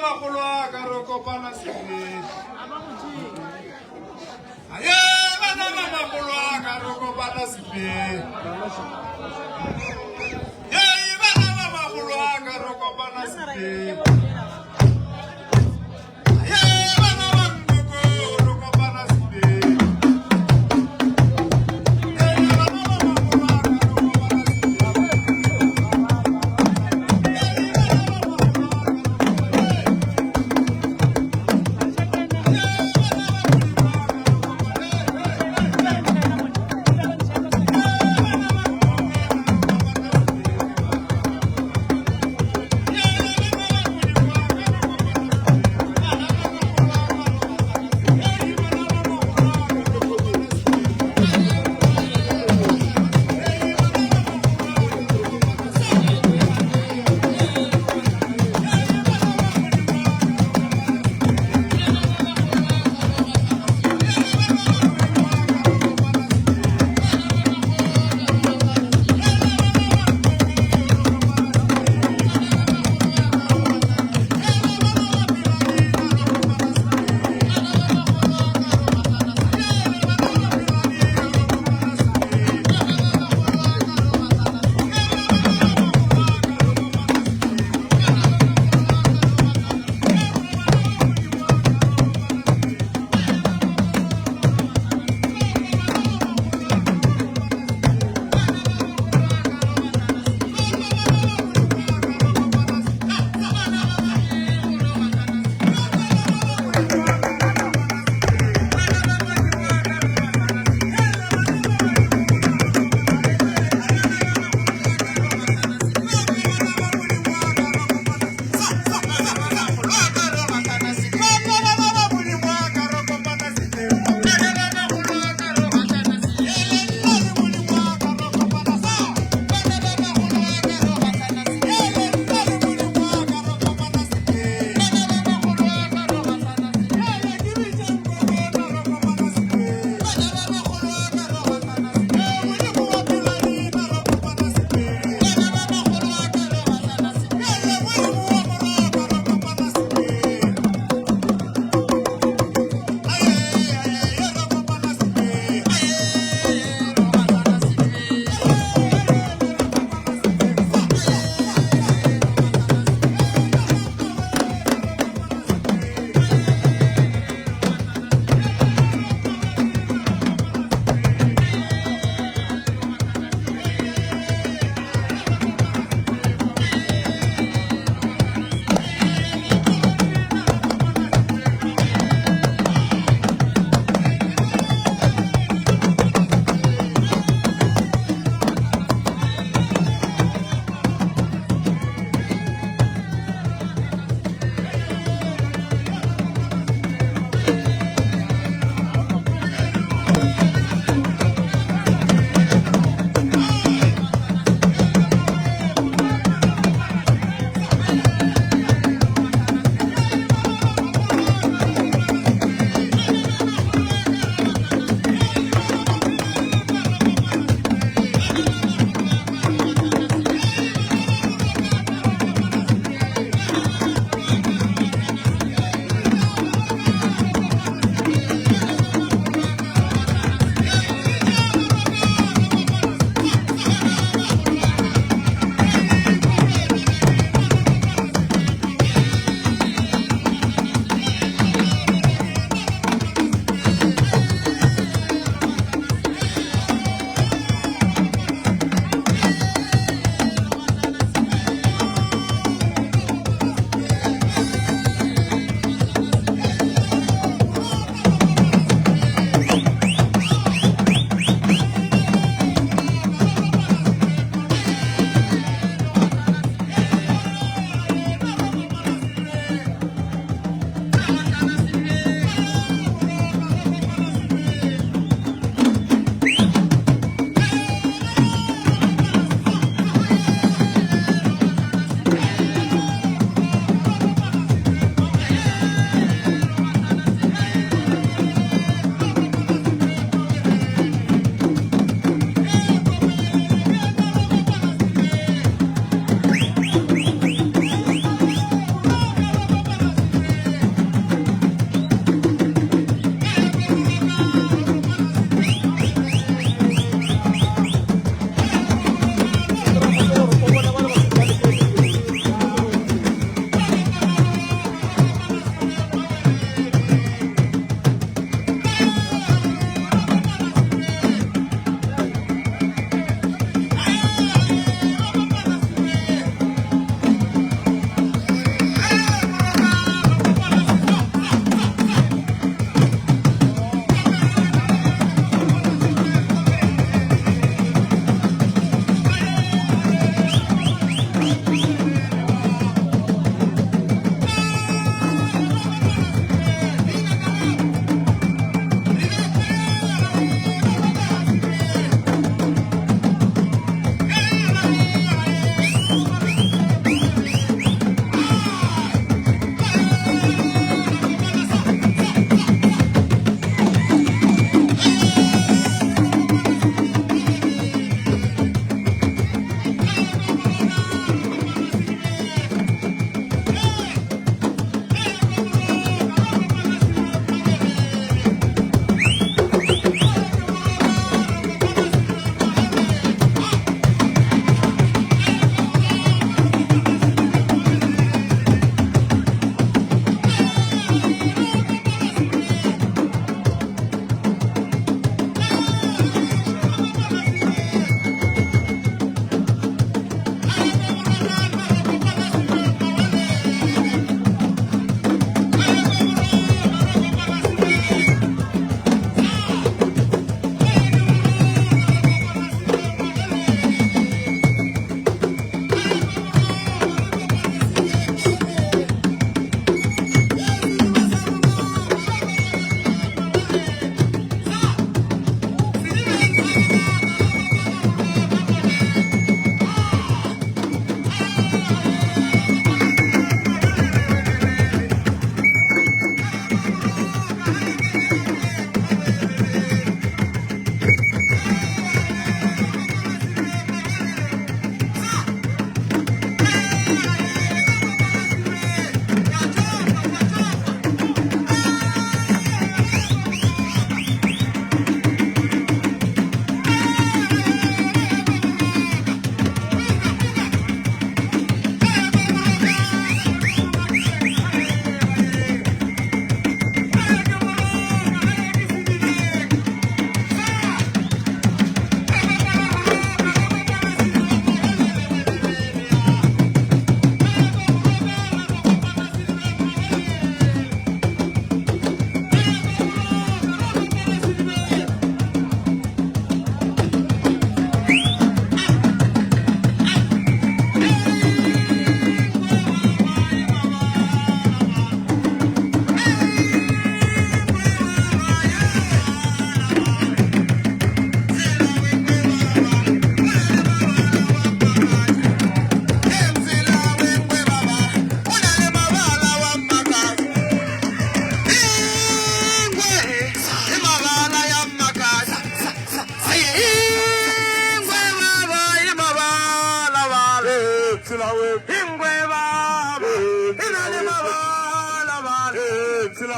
makgolo a ka re kopana sepedi. Aye bana ba makgolo a ka re kopana sepedi. Ye bana ba makgolo a ka re kopana sepedi.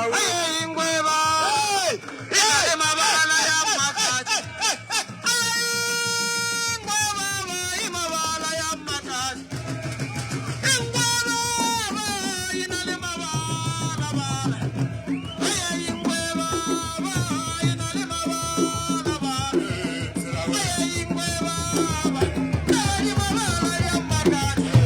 Ingweba e na le mabala ya makatša. Ingweba e mabala ya makatša. Ingweba e na le mabala bala. Ingweba e na le mabala bala. Ingweba e na le mabala ya makatša.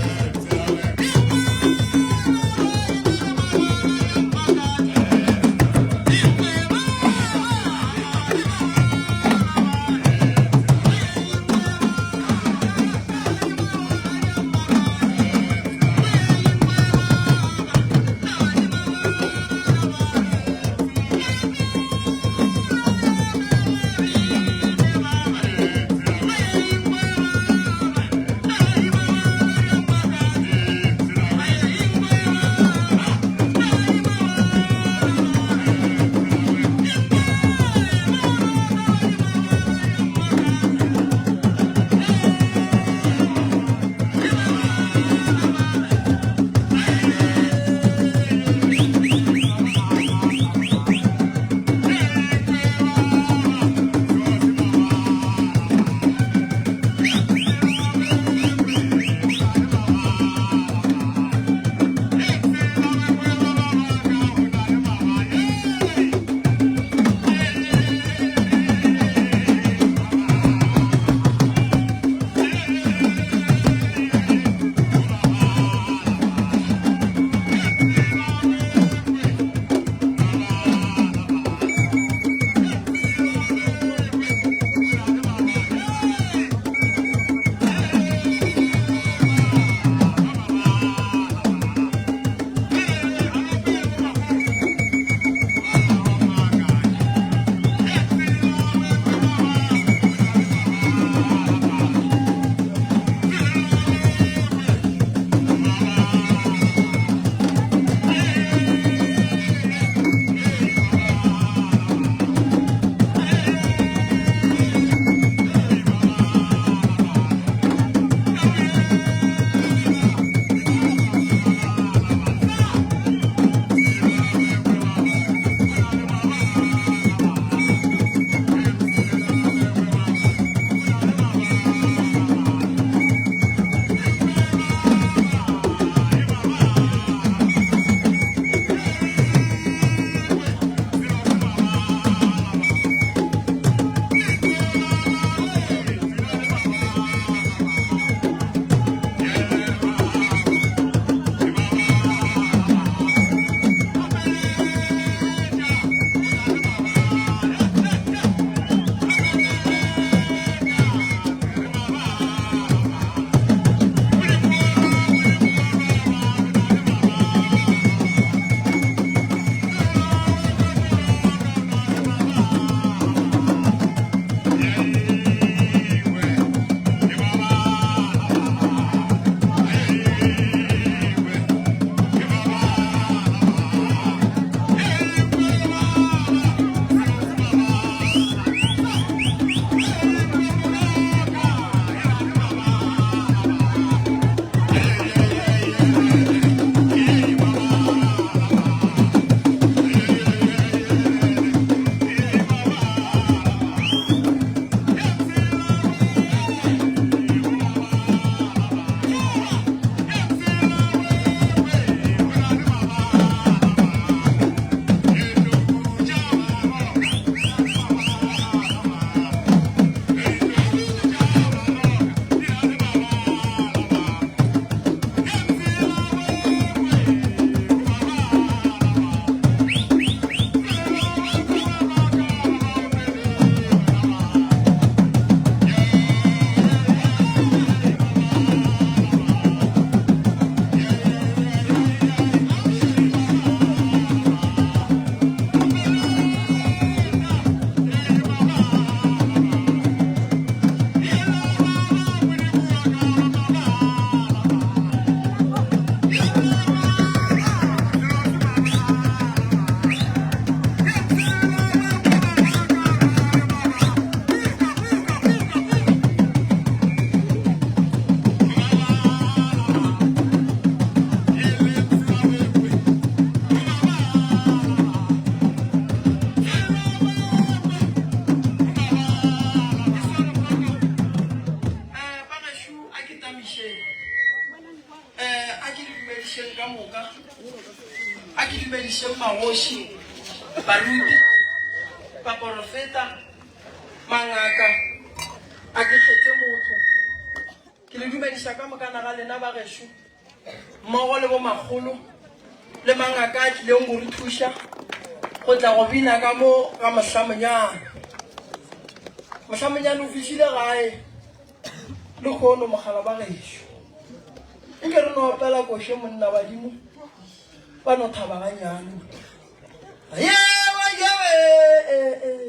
ke dumedišeng magoši, baruti, baporofeta, mangaka, a ke kgethe motho. Ke le dumediša ka mokana ga lena ba gešo, mmogo le bomakgolo le mangaka a tlileng go re thuša go tla go bina ka mo ga Mohlamonyane. Mohlamonyane o fihlile gae lehono mogala ba gešo. Nke re no opela koše monna badimo ba no thaba ganyane. Yewe yewe eh, eh.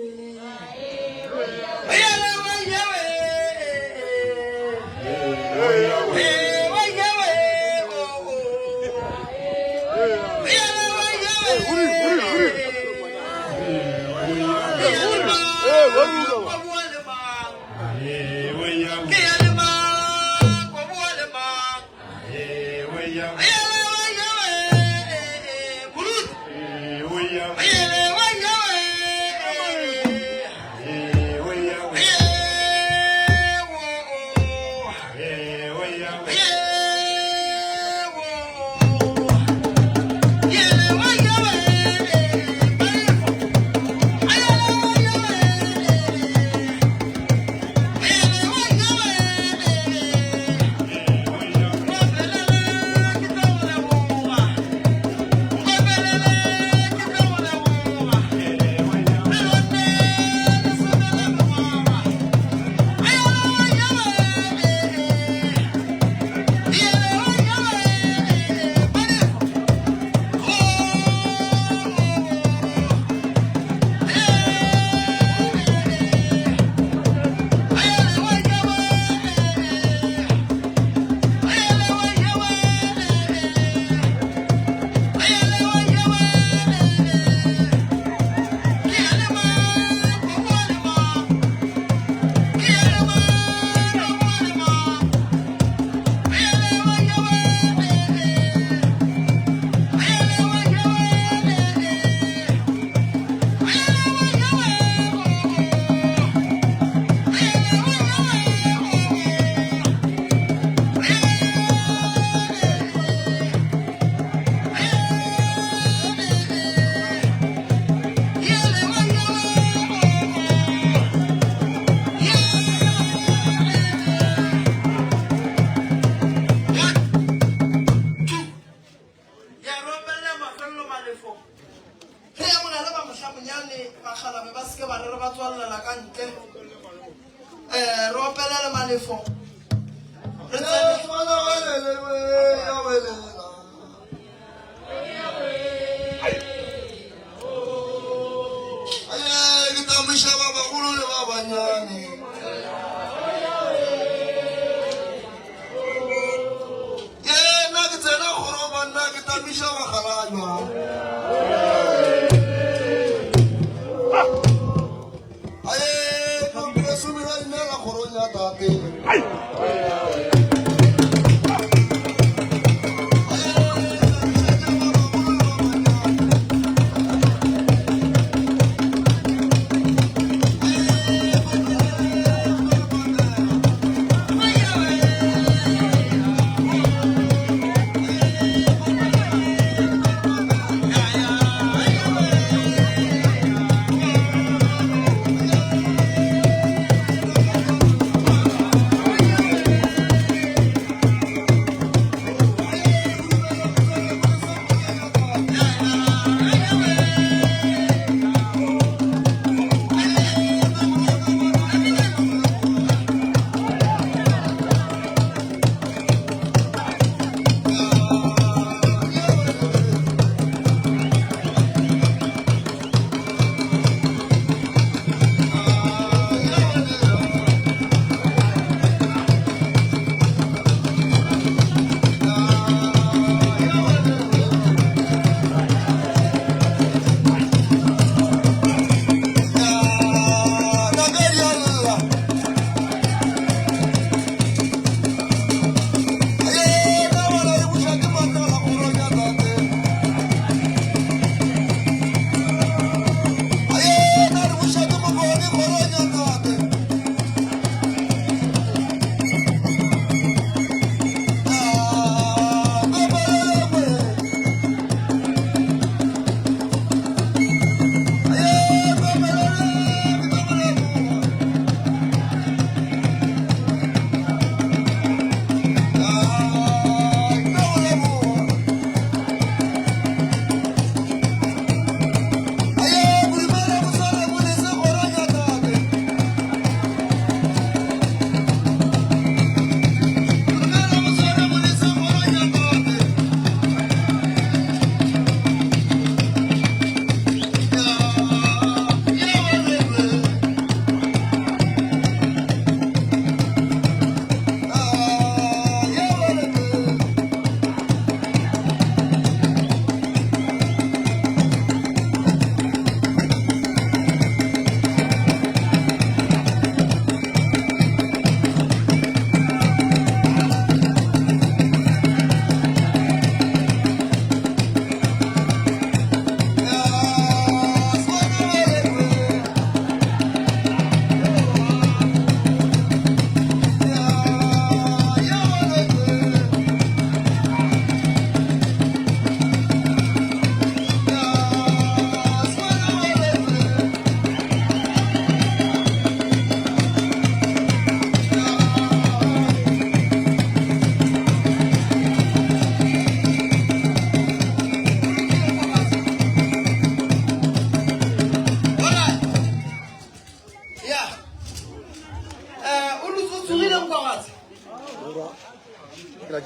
Yewe yewe eh, eh. Yewe yewe oh, oh. Yewe yewe. Ya re opelela mafelelo malefo. Re amogele ba mohlamonyane bakgalabe ba seke ba re re ba tswallela ka ntle. Um re opelele malefo. Re tsene. Ke tamiša ba bagolo le ba banyane. Ye nna ke tsena kgoro banna ke tamiša bakgalajwa. Aye, ke somela dinela kgorong ya tate.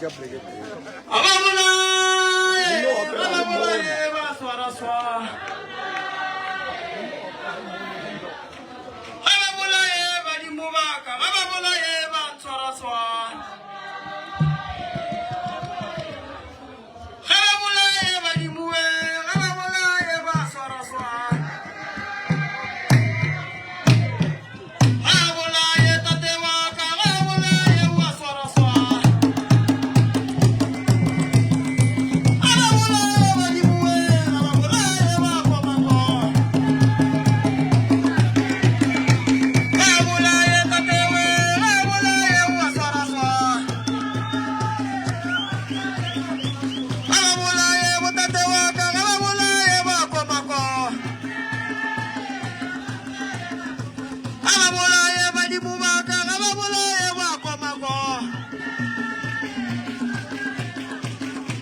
A ba bolaye, ba ba bolaye, ba swaraswara. Ga ba bolaye badimo ba ka, ga ba bolaye ba ntshwaraswara. Ga ba bolaye badimo we, ga ba bolaye ba swaraswara. Ga bolaye tate wa ka, ga bolaye wa swaraswara. Ga ba bolaye badimo we, ga ba bolaye ba komakoma. Ga bolaye tate we, ga bolaye wa swaraswara. Ga ba bolaye botate wa ka, ga ba bolaye ba komakoma. Ga ba bolaye badimo ba ka, ga ba bolaye ba komako.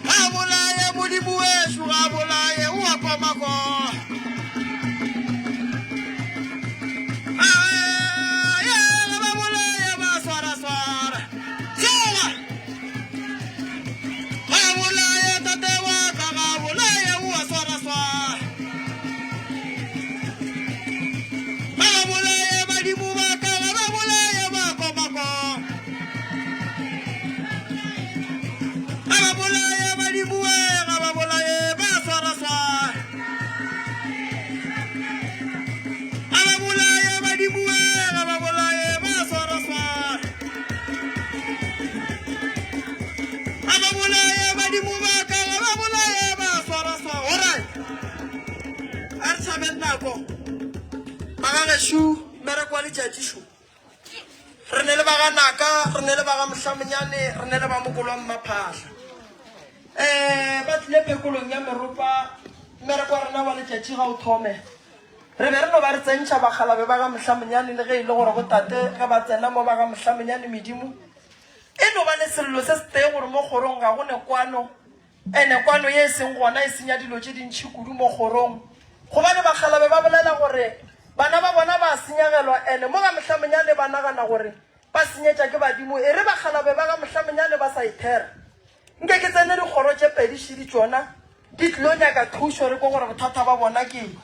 Ga bolaye modimo wešo, ga bolaye wa komako. Ae, ga ba bolaye ba swaraswara. Tsoga! Ga bolaye tate wa ka, ga bolaye wa swaraswara. Ba bolaye badimo ba ka, ga ba bolaye ba komako. Ga ba bolaye badimo we, ga ba bolaye ba swaraswara. Ga ba bolaye badimo we, ga ba bolaye ba swaraswara. Ga ba bolaye badimo ba ka, ga ba bolaye ba swaraswara. Alright. A re tšhabeng nako. Magagešo, mmereko wa letšatši šo. Re ne le ba ga Naka, re ne le ba ga Mohlamonyane, re ne le ba Mokolo wa Mmaphahla. Um ba tlile phekolong ya meropa, mmereko wa rena wa letšatši ga o thome. Re be re no ba re tsentšha bakgalabe ba ga Mohlamonyane le ge e le gore botate ge ba tsena mo ba ga Mohlamonyane medimo e no ba le sello se setee gore mo kgorong ga go ne kwano. Ene kwano ye e seng gona e senya dilo tše dintši kudu mo kgorong, gobane bakgalabe ba bolela gore bana ba bona ba a senyegelwa ene mo ga mohlamonyane ba nagana gore ba senyetša ke badimo. E re bakgalabe ba ga mohlamonyane ba sa ithera, nke ke tsene dikgoro tše pedi šidi tšona di tlilo nyaka thušo re kwe gore bothata ba bona ke eng.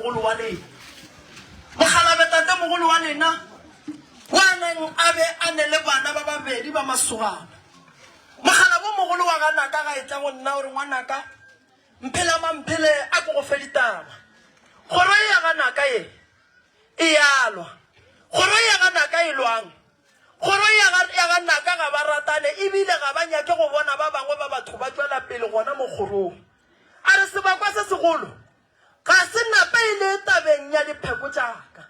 tatemogolo wa lena. Mokgalabje tatemogolo wa lena wa neng a be a ne le bana ba babedi ba masogana. Mokgalabje o mogolo wa ga Naka ga etla go nna o re, Ngwanaka, Mphela Mamphele a ko go fe ditaba. Kgoro ye ya ga Naka ye e a lwa. Kgoro ye ya ga Naka e lwang? Kgoro ya ga, ya ga Naka ga ba ratane ebile ga ba nyake go bona ba bangwe ba batho ba tšwela pele gona mo kgorong. A re sebakwa se segolo ga se nape e le tabeng ya dipheko tša ka.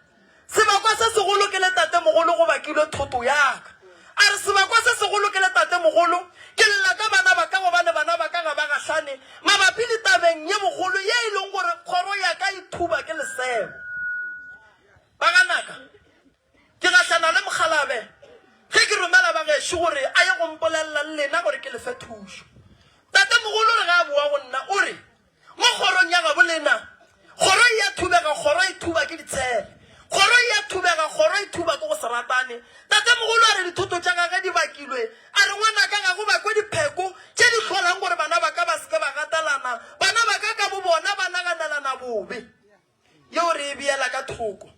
Sebakwa se segolo ke le tatemogolo go bakilwe thoto ya ka. A re sebakwa se segolo ke le tatemogolo ke lla ka bana ba ka gobane bana ba ka ga ba gahlane mabapi le tabeng ye bogolo ye e leng gore kgoro ya ka e thuba ke lesebo. Ba ga Naka. Ke gahlana le mokgalabe ge ke romela ba gešo gore a ye go mpolelela le lena gore ke le fe thušo. Tatemogolo o re ge a boa go nna o re, Mo kgorong ya gabo lena, kgoro e a thubega, kgoro e thuba ke ditshele. Kgoro e a thubega, kgoro e thuba ke go se ratane. Tatemogolo a re dithoto tša gage di bakilwe. A re, Ngwanaka, ga go bakwe dipheko tše di hlolang gore bana ba ka ba se ke ba gatelana. Bana ba ka ka bobona ba naganelana bobe. Yeo re e beela ka thoko.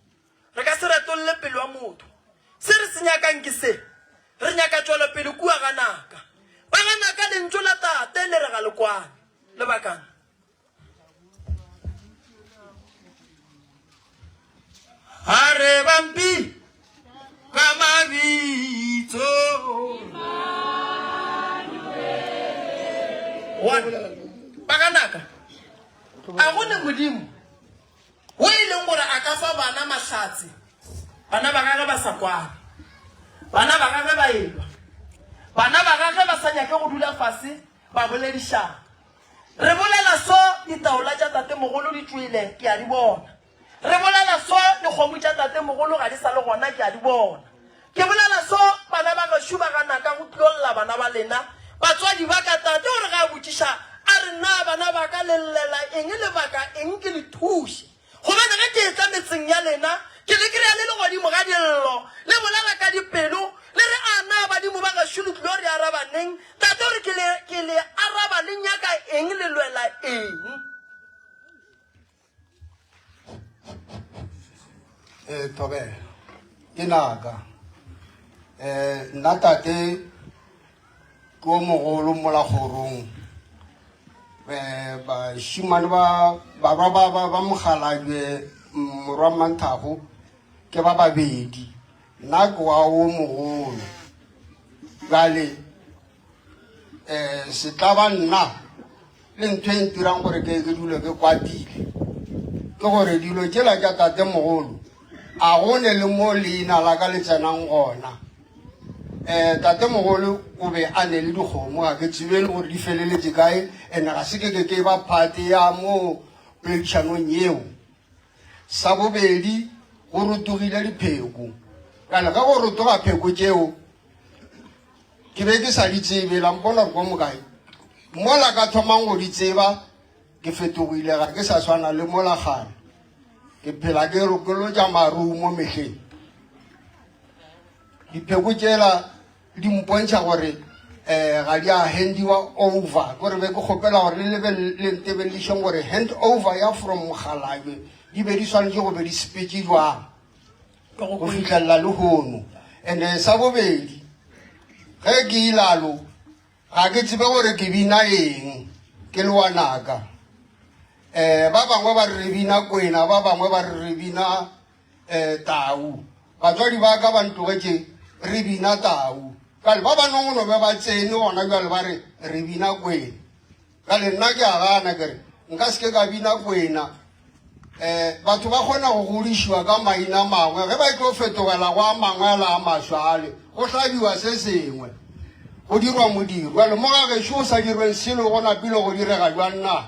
Re ka se retolle pelo ya motho. Se re se nyakang ke se, re nyaka tšwelopele kua ga Naka. Ba ga Naka lentšu la tate le re ga le kwane. Lebakang? A re bampi ka mabitso. One. Ba ga Naka. A go ne Modimo wo e leng gore a ka fa bana mahlatse, bana ba gagwe ba sa kwane, bana ba gagwe ba elwa, bana ba gagwe ba sa nyake go dula fase ba boledišana? Re bolela so ditaola tša tatemogolo di tšwele, ke a di bona. Re bolela so dikgomo tša tatemogolo ga di sa le gona, ke a di bona. Ke bolela so bana ba gešo ba gana ka go tlo lla bana ba lena, batswadi ba ka. Tate o re ge a botšiša a re, Na bana ba ka le llela eng? Lebaka eng ke le thuše? Gobane ge ke etla metseng ya lena, ke le kry-a le le godimo ga dillo, le bolela ka dipelo, le re, A na badimo ba gešo le tlilo re araba neng? Tate o re, Ke le, ke le araba le nyaka eng, le lwela eng? Eh, Thobela ke naka eh nna tate ke o mogolo mola kgorong eh bashimane ba barwa ba ba ba mogalabje morwa manthago ke ba babedi nna ke wa o mogolo bjale um se tla ba nna le ntho e ntirang gore ke ke dule ke kwatile ke gore dilo tšela tša tatemogolo a go ne le mo leina la ka le tsenang gona um tatemogolo o be a ne le dikgomo ga ke tsebe le gore di feleletše kae and ga se ke ke ke ba phate ya mo poledišanong yeo sa bobedi go rotogile dipheko kale ge go rotoga pheko tšeo Ke be ke sa di tsebe, la mpona gore ko mokae. Mola ka thomang go di tseba, ke fetogile, ga ke sa swana le mola kgale. Ke phela ke rokolotša marumo mehleng. Dipheko tšela di mpontšha gore um ga di a handiwa over. Kore be ke kgopela gore le lebe le ntebeledišeng gore hand over ya from Mokgalabje di be di swanetše go be di sepetše jwang. go fihlelela lehono. And sa bobedi, ge ke ilalo ga ke tsebe gore ke bina eng ke le wanaka. Um ba bangwe ba re re bina kwena, ba bangwe ba re re bina um tau. Batswadi ba ka ba ntlogetše re bina tau. Bjale ba banong no be ba tsene gona bjale ba re re bina kwena. Bjale nna ke a gana ke re nka se ke ka bina kwena. Um batho ba kgona go godišiwa ka maina a mangwe ge ba tlo fetogela go a mangwe a la a maswa ale go hlabiwa se sengwe go dirwa modiro. Bjale mo ga gešo o sa dirweng selo go napile go direga jwang na?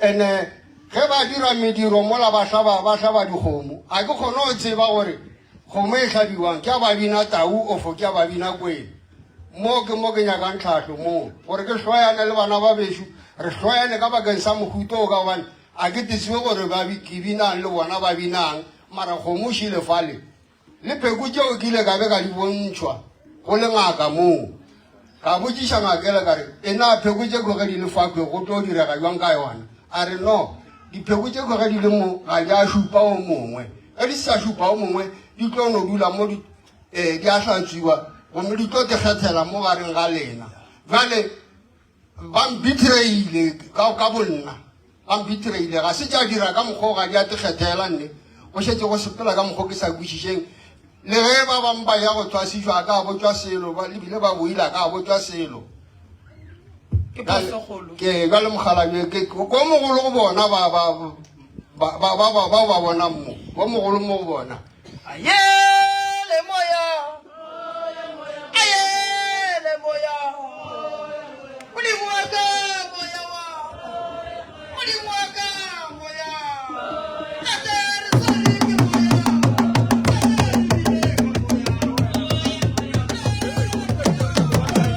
Ene ge ba dira mediro mola ba hlaba ba hlaba dikgomo ga ke kgone go tseba gore kgomo e hlabiwang ke a ba bina tau ofo ke a ba bina kwena. Mo ke mo ke nyakang tlhahlo moo gore ke hloyane le bana ba bešo re hloyane ka bakeng sa mohuta o ka gobane a ke tsebe gore ba ke binang le bona ba binang mara kgomo šile fale le pheko tšeo ke ile ka be ka di bontšhwa go le ngaka moo ka botšiša ngakele ka re e na pheko tše ko ge di le fakwe go tlo direga jwang ka yona a re no. Dipheko tše ge di le mo ga di a šupa o mongwe. Ge di sa šupa o mongwe di tlo no dula mo di eh, di a hlatswiwa gomme di tlo tekgethela mo gareng ga lena. Bjale ba mbetrayile ka, ka bonna, ba mbetrayile. Ga se tša dira ka mokgwa o ga di a tekgethela nne. Go šetše go sepela ka mokgwa o ke sa kwešišeng. Le ge ba bangwe ba ya go thwasišwa a ka botšwa selo, ba, le bile ba boile a ka botšwa selo. Ke phosokgolo. Ke bjale mokgalabje ke ko mogolo go bona ba ba ba ba ba ba ba ba bonang mo ba mogolo mo go bona. Ayele moya. Ayele moya. Modimo wa ka moya wa. Modimo wa ka moya. Tate re swere ke moya. Tate re bile ka moya.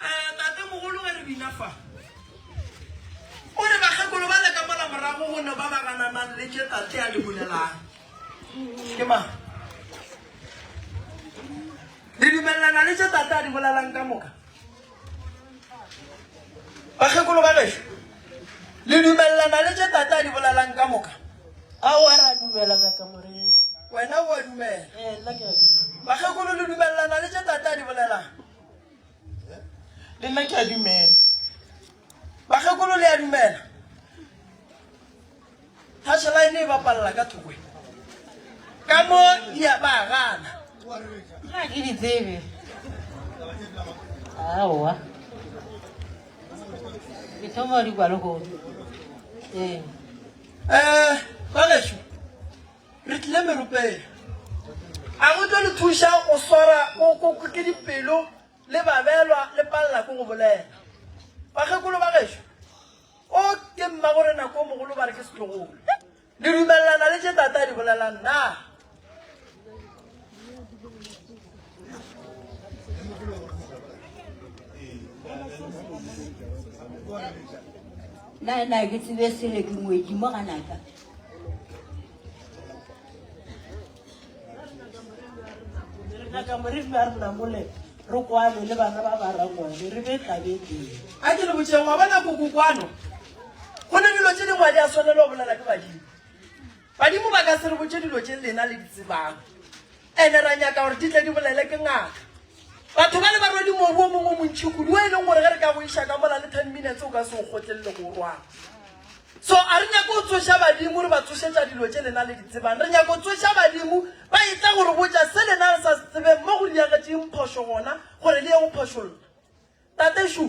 Eh, tatemogolo ge re bina fa o re bakgekolo ba le ka mola morago go ne ba ba gananang le tše tate a di bolelang ke mang le dumelelana le tše tate a di bolelang ka moka Bakgekolo ba gešo, le dumelelana le tše tate a di bolelang ka moka? Aowa, re a dumela, Ngaka Moremi. Wena o a dumela? Ee, nna ke a dumela. Bakgekolo, le dumelelana le tše tate a di bolelang? Le nna ke a dumela. Bakgekolo, le a dumela? Touchline e bapalela ka thoko e. Ka mo di a ba gana. Ga ke di tsebe. Aowa. Ke thoma di kwa lehono. Ee. Eh, ba gešo, re tlile meropeng. A go tlo le thuša go swara ke dipelo le babelwa le palela ke go bolela. Bakgekolo ba gešo, o ke mmagorena ko mogolo ba re ke setlogolo. Le dumelelana le tše tate a di bolelang na? Nna na ke tsebe sele ke ngwedi mo ganaka. Re nyaka moriri wa rena mole re kwane le bana ba ba rangwane re be tlabeteng. A ke le botšeng wa bona koko kwano go ne dilo tše dingwe di a swanela go bolela ke badimo. Badimo ba ka se re botše dilo tše lena le di tsebang. Ene ra nyaka gore di tle di bolele ke ngaka. Batho ba le ba rwele mobu o mongwe o montši kudu o e leng gore ge re ka go iša ka mola le 10 minutes o ka se o kgotlelele go o rwala. So a re nyake go tsoša badimo re ba tsošetša dilo tše lena le di tsebang. Re nyaka go tsoša badimo ba etla go re botša se lena le sa se tsebeng mo go diagetšeng phošo gona gore le ye go phošolla. Tate Shu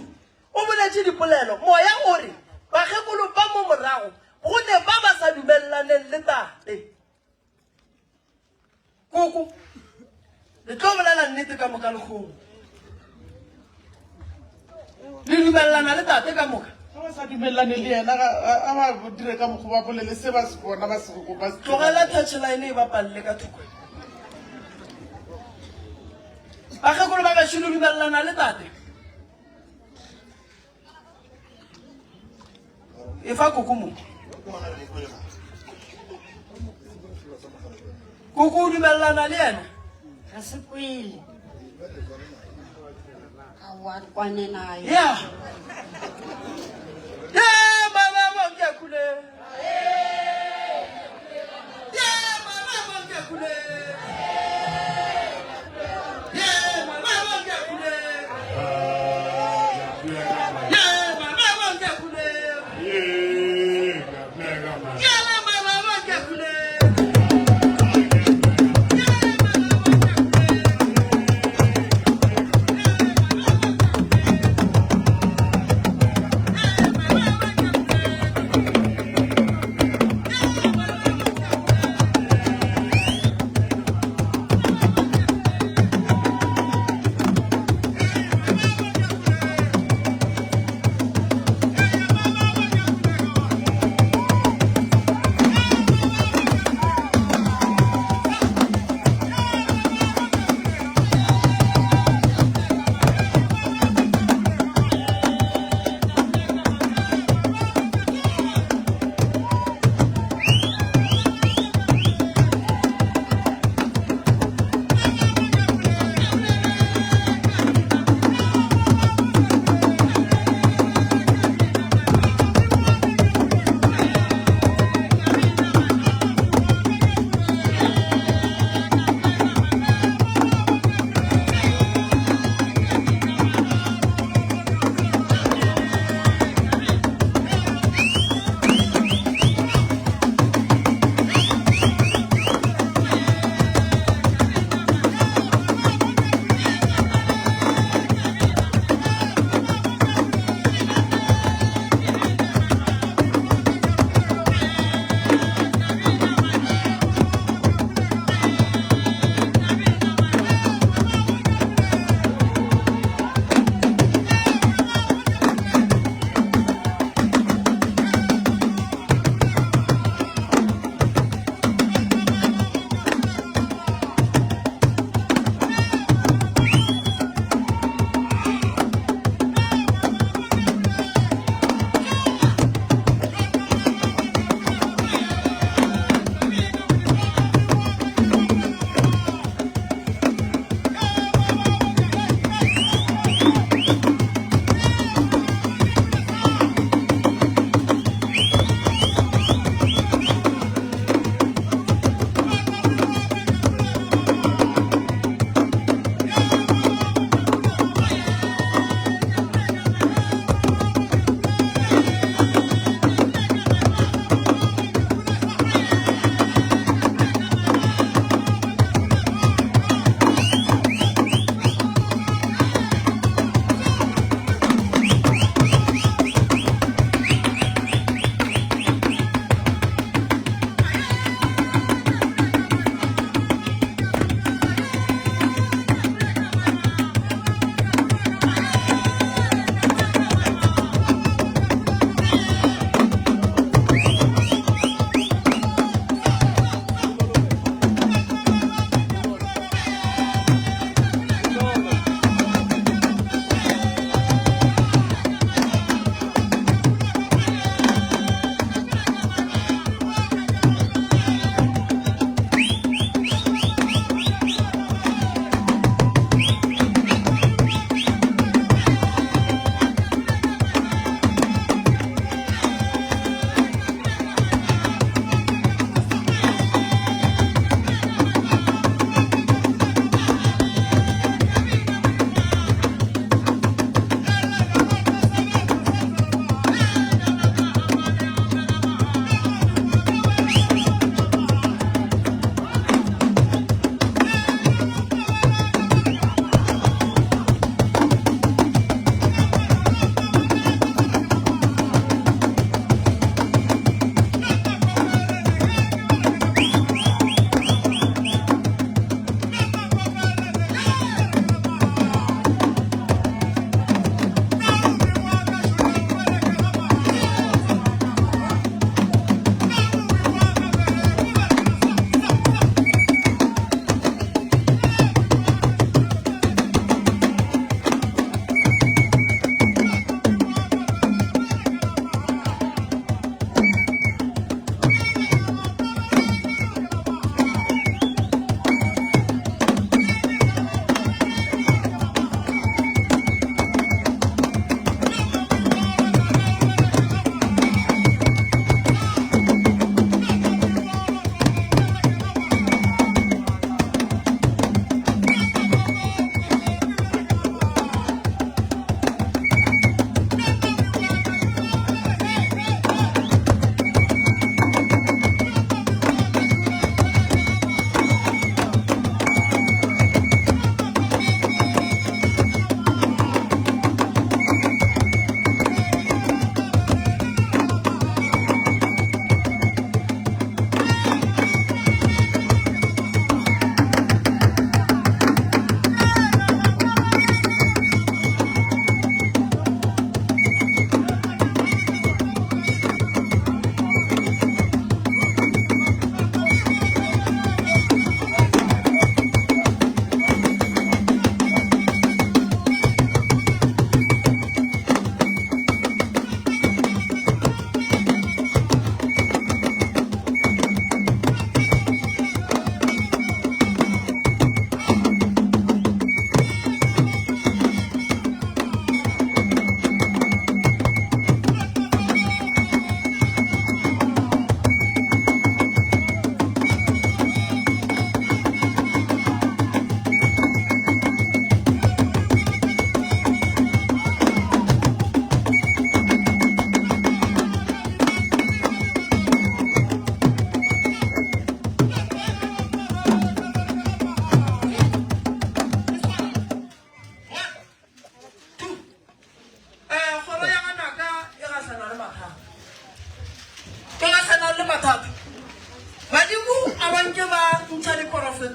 o boletše dipolelo, moya o re bakgekolo ba mo morago go ne ba ba sa dumelelaneng le tate. Koko, le tlo bolela nnete ka moka lekgono. Le dumelelana le tate ka moka? Ga ba sa dumelelane le yena, a ba dire ka mokgwa ba bolele se ba se bona ba se ba se Tlogela touchline e bapalele ka thoko. Bakgekolo ba gešo le dumelelana le tate? Efa koko mo. Koko o dumelelana le yena? Ga se kwele. Aowa re kwane naye. Yeah. Yeah, mama bonke kule. Yeah, mama bonke kule. Yeah, mama bonke kule. Yeah, mama bonke kule. Yeah, mama bonke kule.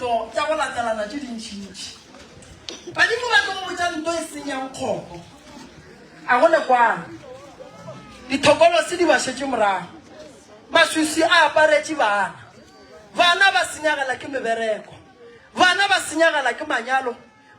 direto tša go latelana tše dintšintši. Badimo ba tlo go botša nto e senyang kgoro. A go lekwano. Dithokolosi di ba šetše morago. Maswiswi a aparetše bana. Bana ba senyagela ke mebereko. Bana ba senyagela ke manyalo.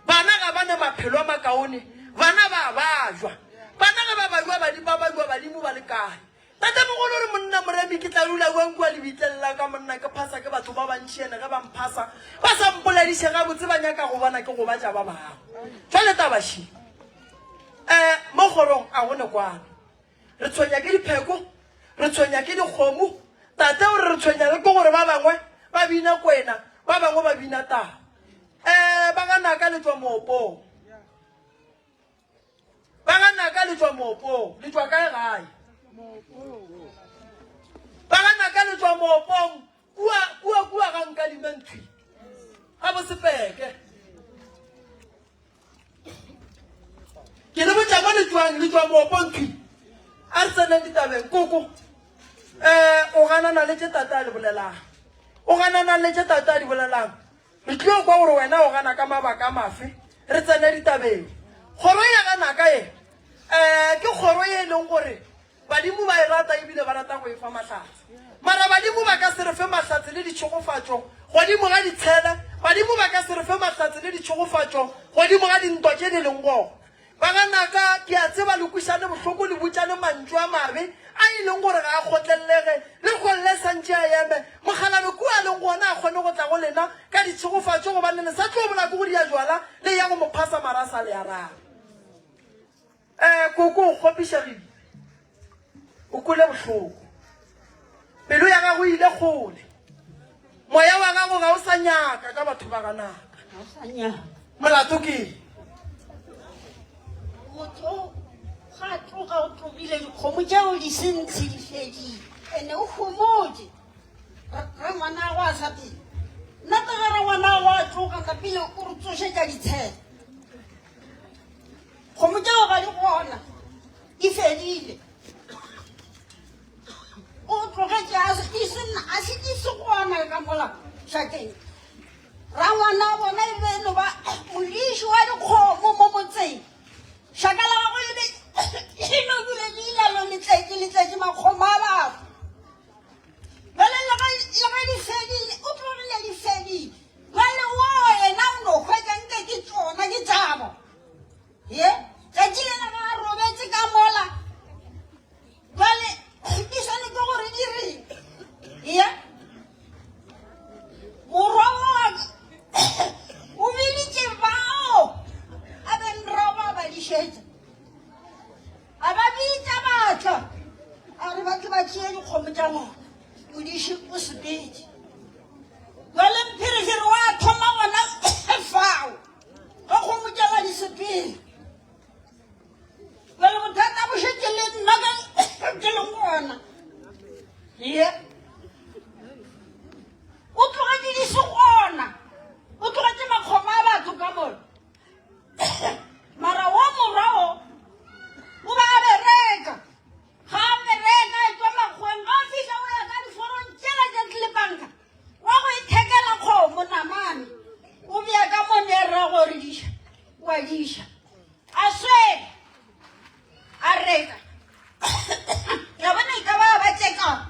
Bana ga ba ne maphelo a makaone. Bana ba a bajwa. Bana ge ba bajwa badimo ba bajwa badimo ba le kae? Tatemogolo o re, Monna Moremi, ke tla dula bjang kua lebitleng la ka monna ke phasa ke batho ba bantši ene ge ba mphasa ba sa mpolediše gabotse ba nyaka go bona ke gobatša ba bangwe. Jwale taba še, um mo kgorong a go ne kwano. Re tshwenya ke dipheko, re tshwenya ke dikgomo. Tate o re re tshwenya le ke gore ba bangwe ba bina kwena, ba bangwe ba bina tau. Um ba ga naka le tšwa moopong. Ba ga naka le tšwa moopong. Le tšwa kae gae? Ba ga naka le tšwa moopong kua kua kua ga Nkadime nthwi. Ga bosepeke. Ke le botša mo le tšwang, le tšwa moopong thwi. A re tseneng ditabeng. Koko, eh, o ganana le tše tate a le bolelang. O ganana le tše tate a di bolelang. Re tlio kwa gore wena o gana ka mabaka a mafe. Re tsene ditabeng. Kgoro ya ga Naka ye, eh, ke kgoro ye e leng gore Badimo ba e rata ebile ba rata go e fa mahlatse. Mara badimo ba ka se re fe mahlatse le ditšhegofatšo godimo ga ditshele, badimo ba ka se re fe mahlatse le ditšhegofatšo godimo ga dintwa tše di leng gona. Baganaka, ke a tseba le kwišane bohloko, le botšane mantšu a mabe a e leng gore ga a kgotlelelege, le kgolle sa ntše a eme. Mokgalabje kua a leng gona a kgone go tla go lena ka ditšhegofatšo, gobane le sa tlo bolaya ke go dia jwala, le ya go mo phasa mara a sa le arabe. Ee, koko o kgopišegile. O kwele bohloko. Pelo ya gago e ile kgole. Moya wa gago ga o sa nyaka ka batho ba ganaka. Ga o sa nyaka. Molato ke eng? Motho ga a tloga o tlogile dikgomo tšeo di se ntshe di fedile. Ene o homotše. Rangwanago a sa pele. Nna ka ge rangwanago a tloga napile o re tsošetša ditshele. Kgomo tšeo ga di gona, di fedile. O tlogetše a se di se a se di se gona ka mola šakeng. Rangwana wa bona e be e no ba modiši wa dikgomo mo motseng. Šaka la gagwe le be le no dule le ilalo le tletše le tletše makgomo a batho. Bjale le ge le ge di fedile, o tlogile di fedile. Bjale wo yena o no hwetša nke ke tšona ke tšabo. Ye, tšatši le le ga a robetše ka mola. Bjale di swanetše gore di reng? Ye, morwa wa ka o biditše bao a beng rrago a ba dišetša. A ba bitša ba tla, a re ba tle ba tšee dikgomo tša bona. Modiši o sepetše. Bjale mpherefere wa thoma gona fao, ge kgomo tšela di sepele. Bjale bothata bo šetše le nna ka ke leng gona. Ye. O tlogetše di se gona. O tlogetše makgomo a batho ka mola. Mara wo morwa wo o ba a bereka ga a bereka e tswa makgweng ga a fihla o ya ka diforong tšela tša tlepanka wa go ithekela kgomo namane o bea ka mo ne ra gore diša wa diša a swele a reka ya bona e ka ba ba tšekang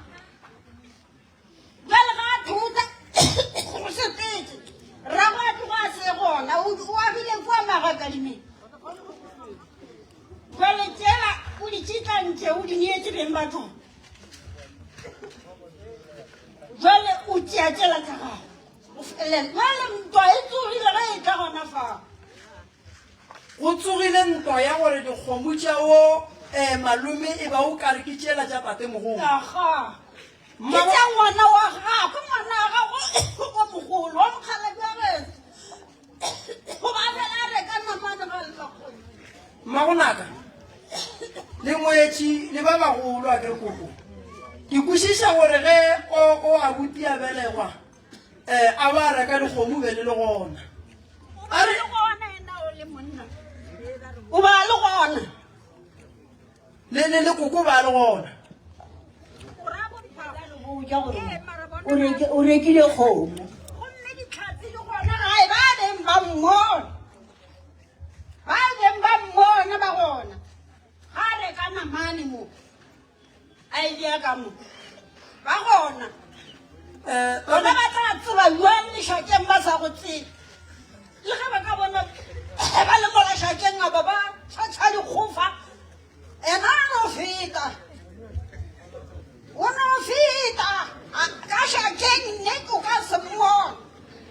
Bjale ga a thota go sepetse, rrago a tloga a se gona, o o agile kua magakadimeng. Bjale tšela o di tšitlantše o di neetše beng ba tšona. Bjale o tšea tšela tša gago. O felela. Bjale ntwa e tsogile ge e tla gona fao. Go tsogile ntwa ya gore dikgomo tša wo eh, malome e ba o kare ke tšela tša tatemogolo. Aga. Ke tša ngwana wa gagwe, ngwana wa gagwe o mogolo, wa mokgalabje wa gešo. Goba a fela a reka namane ga le makgolo. Mmagonaka, le ngwetši le ba bagolo a kere koko. Ke kwešiša gore ge o o abuti a belegwa eh, a ba reka dikgomo be le le gona. A re gona yena o le monna. O ba le gona. Le le le koko ba le gona. O rekile kgomo. ba mmona. Ba beng ba mmona ba gona. Ga a reka namane mo, a e bea ka mo. Ba gona. Eh, Bona ba tla tseba jwang lešakeng ba sa go tsebe. Le ge ba ka bona ba le mo lešakeng a ba ba tšhatšha dikgofa, ena a no feta. O no feta ka šakeng nnete o ka se mmone.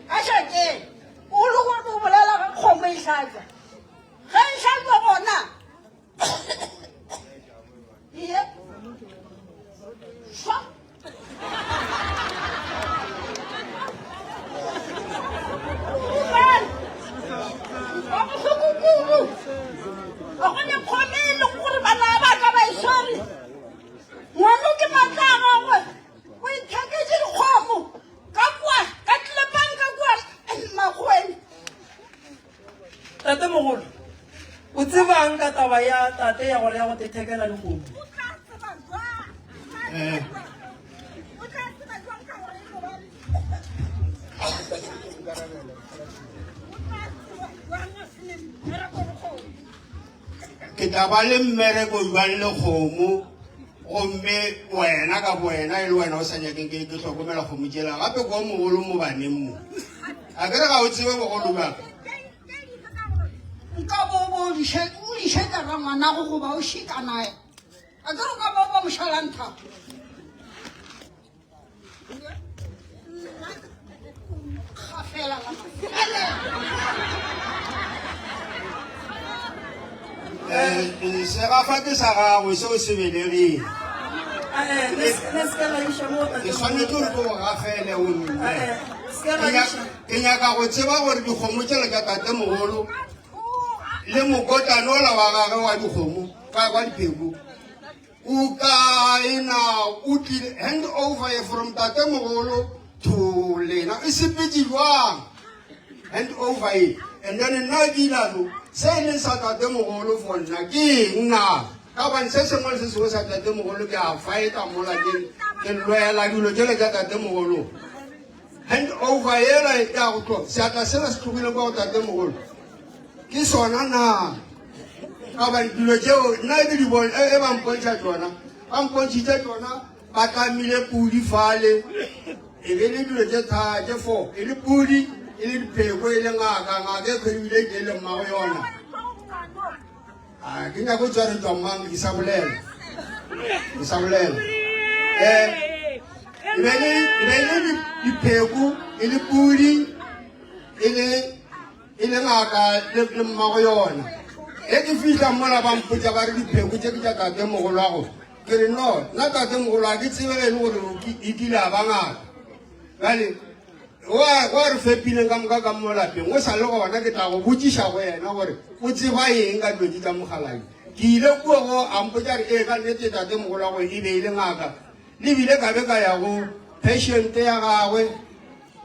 Ka šakeng. O le gona o bolela ge kgomo e hlajwa. Ge e hlajwa gona Ie. Šwa. Gobane wa bohloko kudu. Ga go ne kgomo e leng gore bana ba ka ba e swere. Ngwano ke matla a gagwe. O itheketše dikgomo ka kua, ka tlepang ka kua Makgoweng. Tatemogolo, o tsebang ka taba ya tate ya gore ya go tethekela dikgomo? Eh. Ke tla ba le mmereko jwang le kgomo gomme wena ka bowena e le wena o sa nyakeng ke ke hlokomela kgomo tšela gape ko mogolo mo baneng mo a kere ga o tsebe bogolo bjaka Nka bo bo o dišetša rangwanago goba o šika naye a kere o ka bo bo mošala nthago Eh, segafa ke sa gago seo se belegile ke swanetše gore ke go gafele o nne ke nyaka go tseba gore dikgomo tšela tša tatemogolo le mokotlane ola wa gage wa dikgomo wa dipheko O kae na o tlile hand over e from tatemogolo to lena e sepetse jwang hand over e and then nna ke ilalo se e leng sa tatemogolo for nna ke eng na ka gobane se sengwe le se sengwe sa tatemogolo ke a fighta mola ke ke lwela dilo tšele tša tatemogolo hand over ela ya go tlo seatla sela se tlogile kwa go tatemogolo ke sona na ka gobane dilo tšeo nna ke di bone e ba mpontšha tšona ba mpontšhitše tšona ba tlamile pudi fale e be le dilo tše tha tše fo e le pudi e le dipheko e le ngaka ngaka e kgwebile ke le mmago yona a ke nyako tswaretšwa mang ke sa bolela ke sa bolela um e be le dipheko e le pudi e le e le ngaka le le mmago yona ge ke fihla mola ba mpotša ba re dipheko tše ke tša tate mogolwago ke re no nna tate mogolo a ke tsebe ge e le gore e kile a ba ngaka bjale wa re fepileng ka moka ka mo lapeng o sa le gona ke tla go botšiša go yena gore o tseba eng ka dilo tše tša mogaladi ke ile kua go a mpotša re ee ka nnete tate mogolwago e be e le ngaka le bile ka be ka ya go patient ya gagwe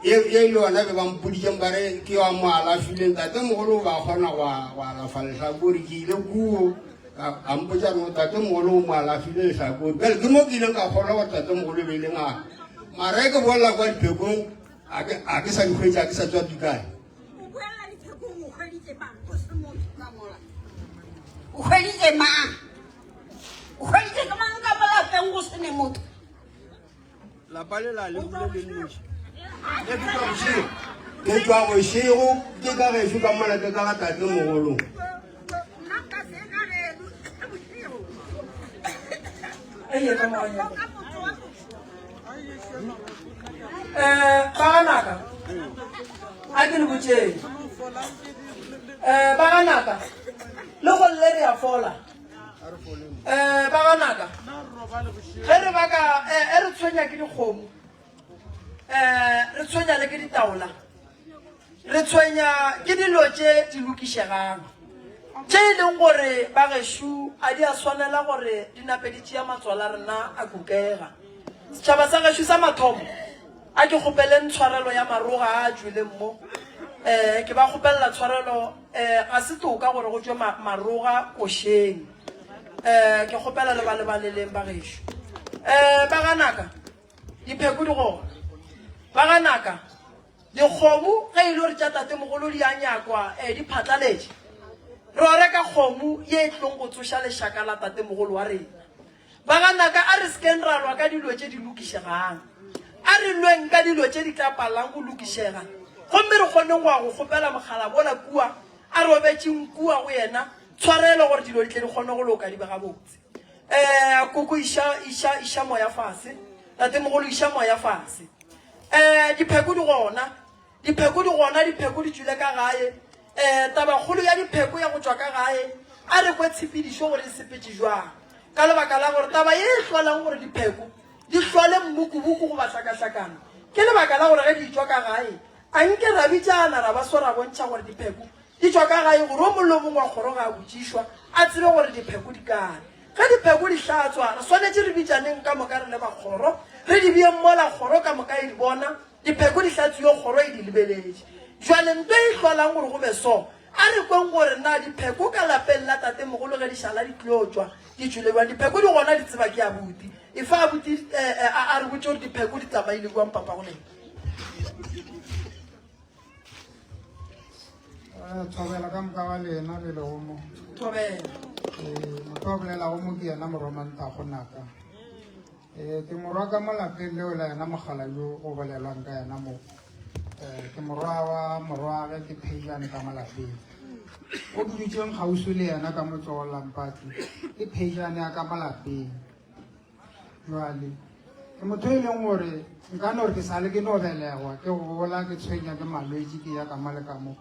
Ye ye le yona be ba mpoditšeng ba re ke yo a mo alafileng tatemogolo o ba kgona go go alafa lehlakore ke ile kuo a mpotša re tatemogolo o mo alafile lehlakore bjale ke mo ke ileng ka kgolwa gore tatemogolo e be e le ngaka mara e ke bolela kwa diphekong a ke a ke sa di hwetša a ke sa tswa di kae O hweditše mang? O hweditše ke mang ka mo lapeng go se ne motho? Lapa le la le dule le nnoši. Ke tšwa bošego. Ke tšwa bošego ke ka gešo ka mola ke ka ga tate mogolo. Eh, baganaka a ke le botšeng um baganaka le go lle re a fola um ba ganaka ge re baka um e re tshwenya ke dikgomo um re tshwenya le ke ditaola re tshwenya ke dilo tše di lokišegang tše e leng gore ba gešo a di a swanela gore di nape di tšea matswala rena a kukega setšhaba sa gešo sa mathomo a ke kgopeleng tshwarelo ya maroga a a tšweleng mo um ke ba kgopelela tshwarelo um ga se toka gore go tšwe maroga košeng um ke kgopela le ba lebaleleng ba gešo um ba ganaka dipheko di gona ba ganaka. Dikgomo ge e le gore tša tatemogolo di a nyakwa um di phatlaletše, re o reka kgomo ye e tlong go tsoša lešaka la tatemogolo wa rena. Baganaka, a re se keng ra lwa ka dilo tše di lokišegang. A re lweng ka dilo tše di tla palelang go lokišega, gomme re kgoneng go ya go kgopela mokgalabje wola kua a robetšeng kua go yena tshwarelo gore dilo di tle di kgone go loka di be gabotse. Um koko, iša, iša, iša moya fase. Tatemogolo, iša moya fase. Um dipheko di gona. Dipheko di gona, dipheko di tšwile ka gae. Um tabakgolo ya dipheko ya go tšwa ka gae, a re kwe tshepedišo gore e sepetše bjang. Ka lebaka la gore taba ye e hlolang gore dipheko di hlole mmukubuku goba hlakahlakano, ke lebaka la gore ge di tšwa ka gae, a nke ra bitšana ra ba so ra bontšha gore dipheko di tšwa ka gae gore o mongwe le o mongwe wa kgoro ge a botšišwa a tsebe gore dipheko di kae. Ge dipheko di hlatswa, re swanetše re bitšaneng ka moka re le ba kgoro, re di beeng mola kgoro ka moka e di bona, Dipheko di hlatsuwe kgoro e di lebeletše. Bjale nto e hlolang gore go be so, a re kweng gore na dipheko ka lapeng la tatemogolo ge di šala di tlo tšwa di tšwile bjang. Dipheko di gona di tseba ke abuti. Efa abuti a a re botše gore dipheko di tsamaile bjang papago lena. Thobela ka moka ga lena le lego mo. Thobela. Motho a bolelago mo ke yena Morwa-Mantago Naka. Ee, ke morwa ka mo lapeng leo la yena mogala yo go bolelwang ka yena mo. Ee, ke morwa wa morwage ke Phejane ka mo lapeng. O ke dutšeng kgauswi le yena ka mo tsogong la mpatli ke Phejane ya ka mo lapeng. Jwale ke motho e leng gore nka no re ke sale ke no belegwa ke gola ke tshwenya ke malwetši ke ya ka mo le ka mo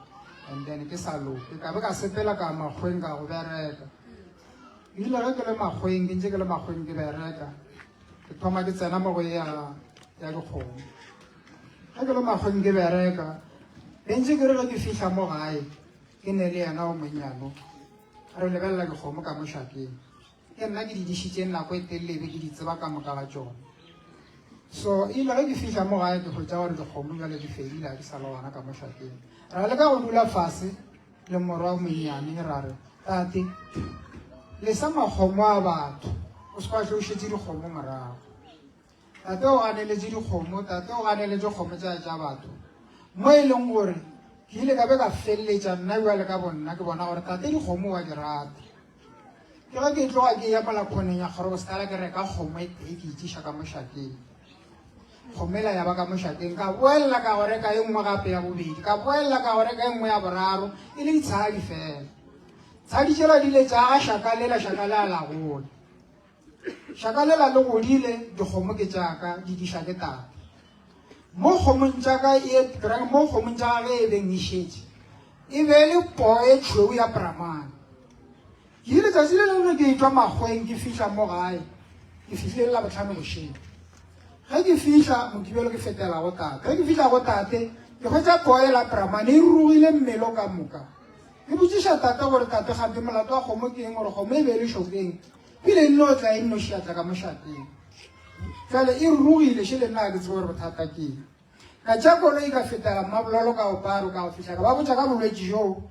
and then ke sa loke ka be ka sepela ka makgweng ka go bereka. Ebile ge ke le makgweng, ke ntše ke le makgweng ke bereka, ke thoma ke tsena mo go ya ya dikgomo. Ge ke le makgweng ke bereka, be ntše ke re ge ke fihla mo gae, ke ne le yena o monnyano, re lebelela dikgomo ka mošakeng. Ke nna ke di dišitšeng nako e telele be ke di tseba ka moka ga tšona. So ile ge ke fihla mo gae ke hwetša gore dikgomo bjale di fedile, ga di sa le gona ka mošakeng. Ra leka go dula fase le morwa o monnyane ra re, Tate, lesa makgomo a batho, o se kwa hle o šetše dikgomo morago. Tate o ganeletše dikgomo, tate o ganeletše kgomo tša tša batho. Mo e leng gore ke ile ka be ka feleletša nna bjale ka bonna ke bona gore tate dikgomo wa di rata. Ke ge ke tloga ke ya mola khoneng ya kgorobositala ke reka kgomo e tee ke itšiša ka mošakeng. Kgomo ela ya ba ka mošakeng, ka boelela ka go reka e nngwe gape ya bobedi, ka boelela ka go reka e nngwe ya boraro, e le ditshadi fela. Tshadi tšela di ile tša aga šaka lela, šaka le a la gola. Šaka lela le godile, dikgomo ke tša ka, di diša ke tate. Mo kgomong tša ka e, ke ra mo kgomong tša gage e beng e šetše, e be e le poo e tšhweu ya Brahman. Ke ile tsatsi le lengwe ke etšwa makgweng ke fihla mo gae, ke fihlile le Labohlano bošego. Ge ke fihla Mokibelo ke fetela go tate. Ge ke fihla go tate, ke hwetša poo e la Brahman e rurugile mmele ka moka. Ke botšiša tate gore tate kgante molato wa kgomo ke eng gore kgomo e be e le šokeng, pele e nno tla e nnoši ya tla ka mošakeng. Jale e rurugile še le nna ga ke tsebe gore bothata ke eng. Ka tšea koloi ka fetela Mmabololo ka Oparo ka go fihla ka ba botša ka bolwetši bjoo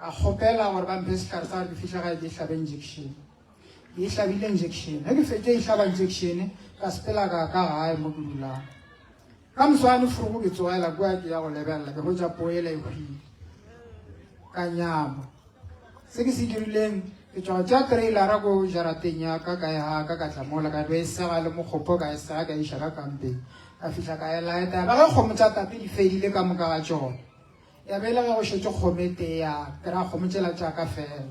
ka kgopela gore ba mphe sehlare sa gore ke fihle gae ke hlabe injection. Ke e hlabile injection. Ge ke fetše e hlaba injection ka sepela ka ka gae mo ke dulang. Ka moswane forogo ke tsogela kua ke ya go lebelela ke hwetša poo ela e hwile. Ka nyama. Se ke se dirileng, ke tšwa go tšea trailara ko jarateng ya ka, ka e haka, ka tla mola, ka be e sega le mokgopo, ka e sega, ka e iša ka kampeng. Ka fihla ka e laeta, ya ba ge kgomo tša tate di fedile ka moka ga tšona. Ya be e le ge go šetše kgomo e tee ya ke ra kgomo tšela tša ka fela.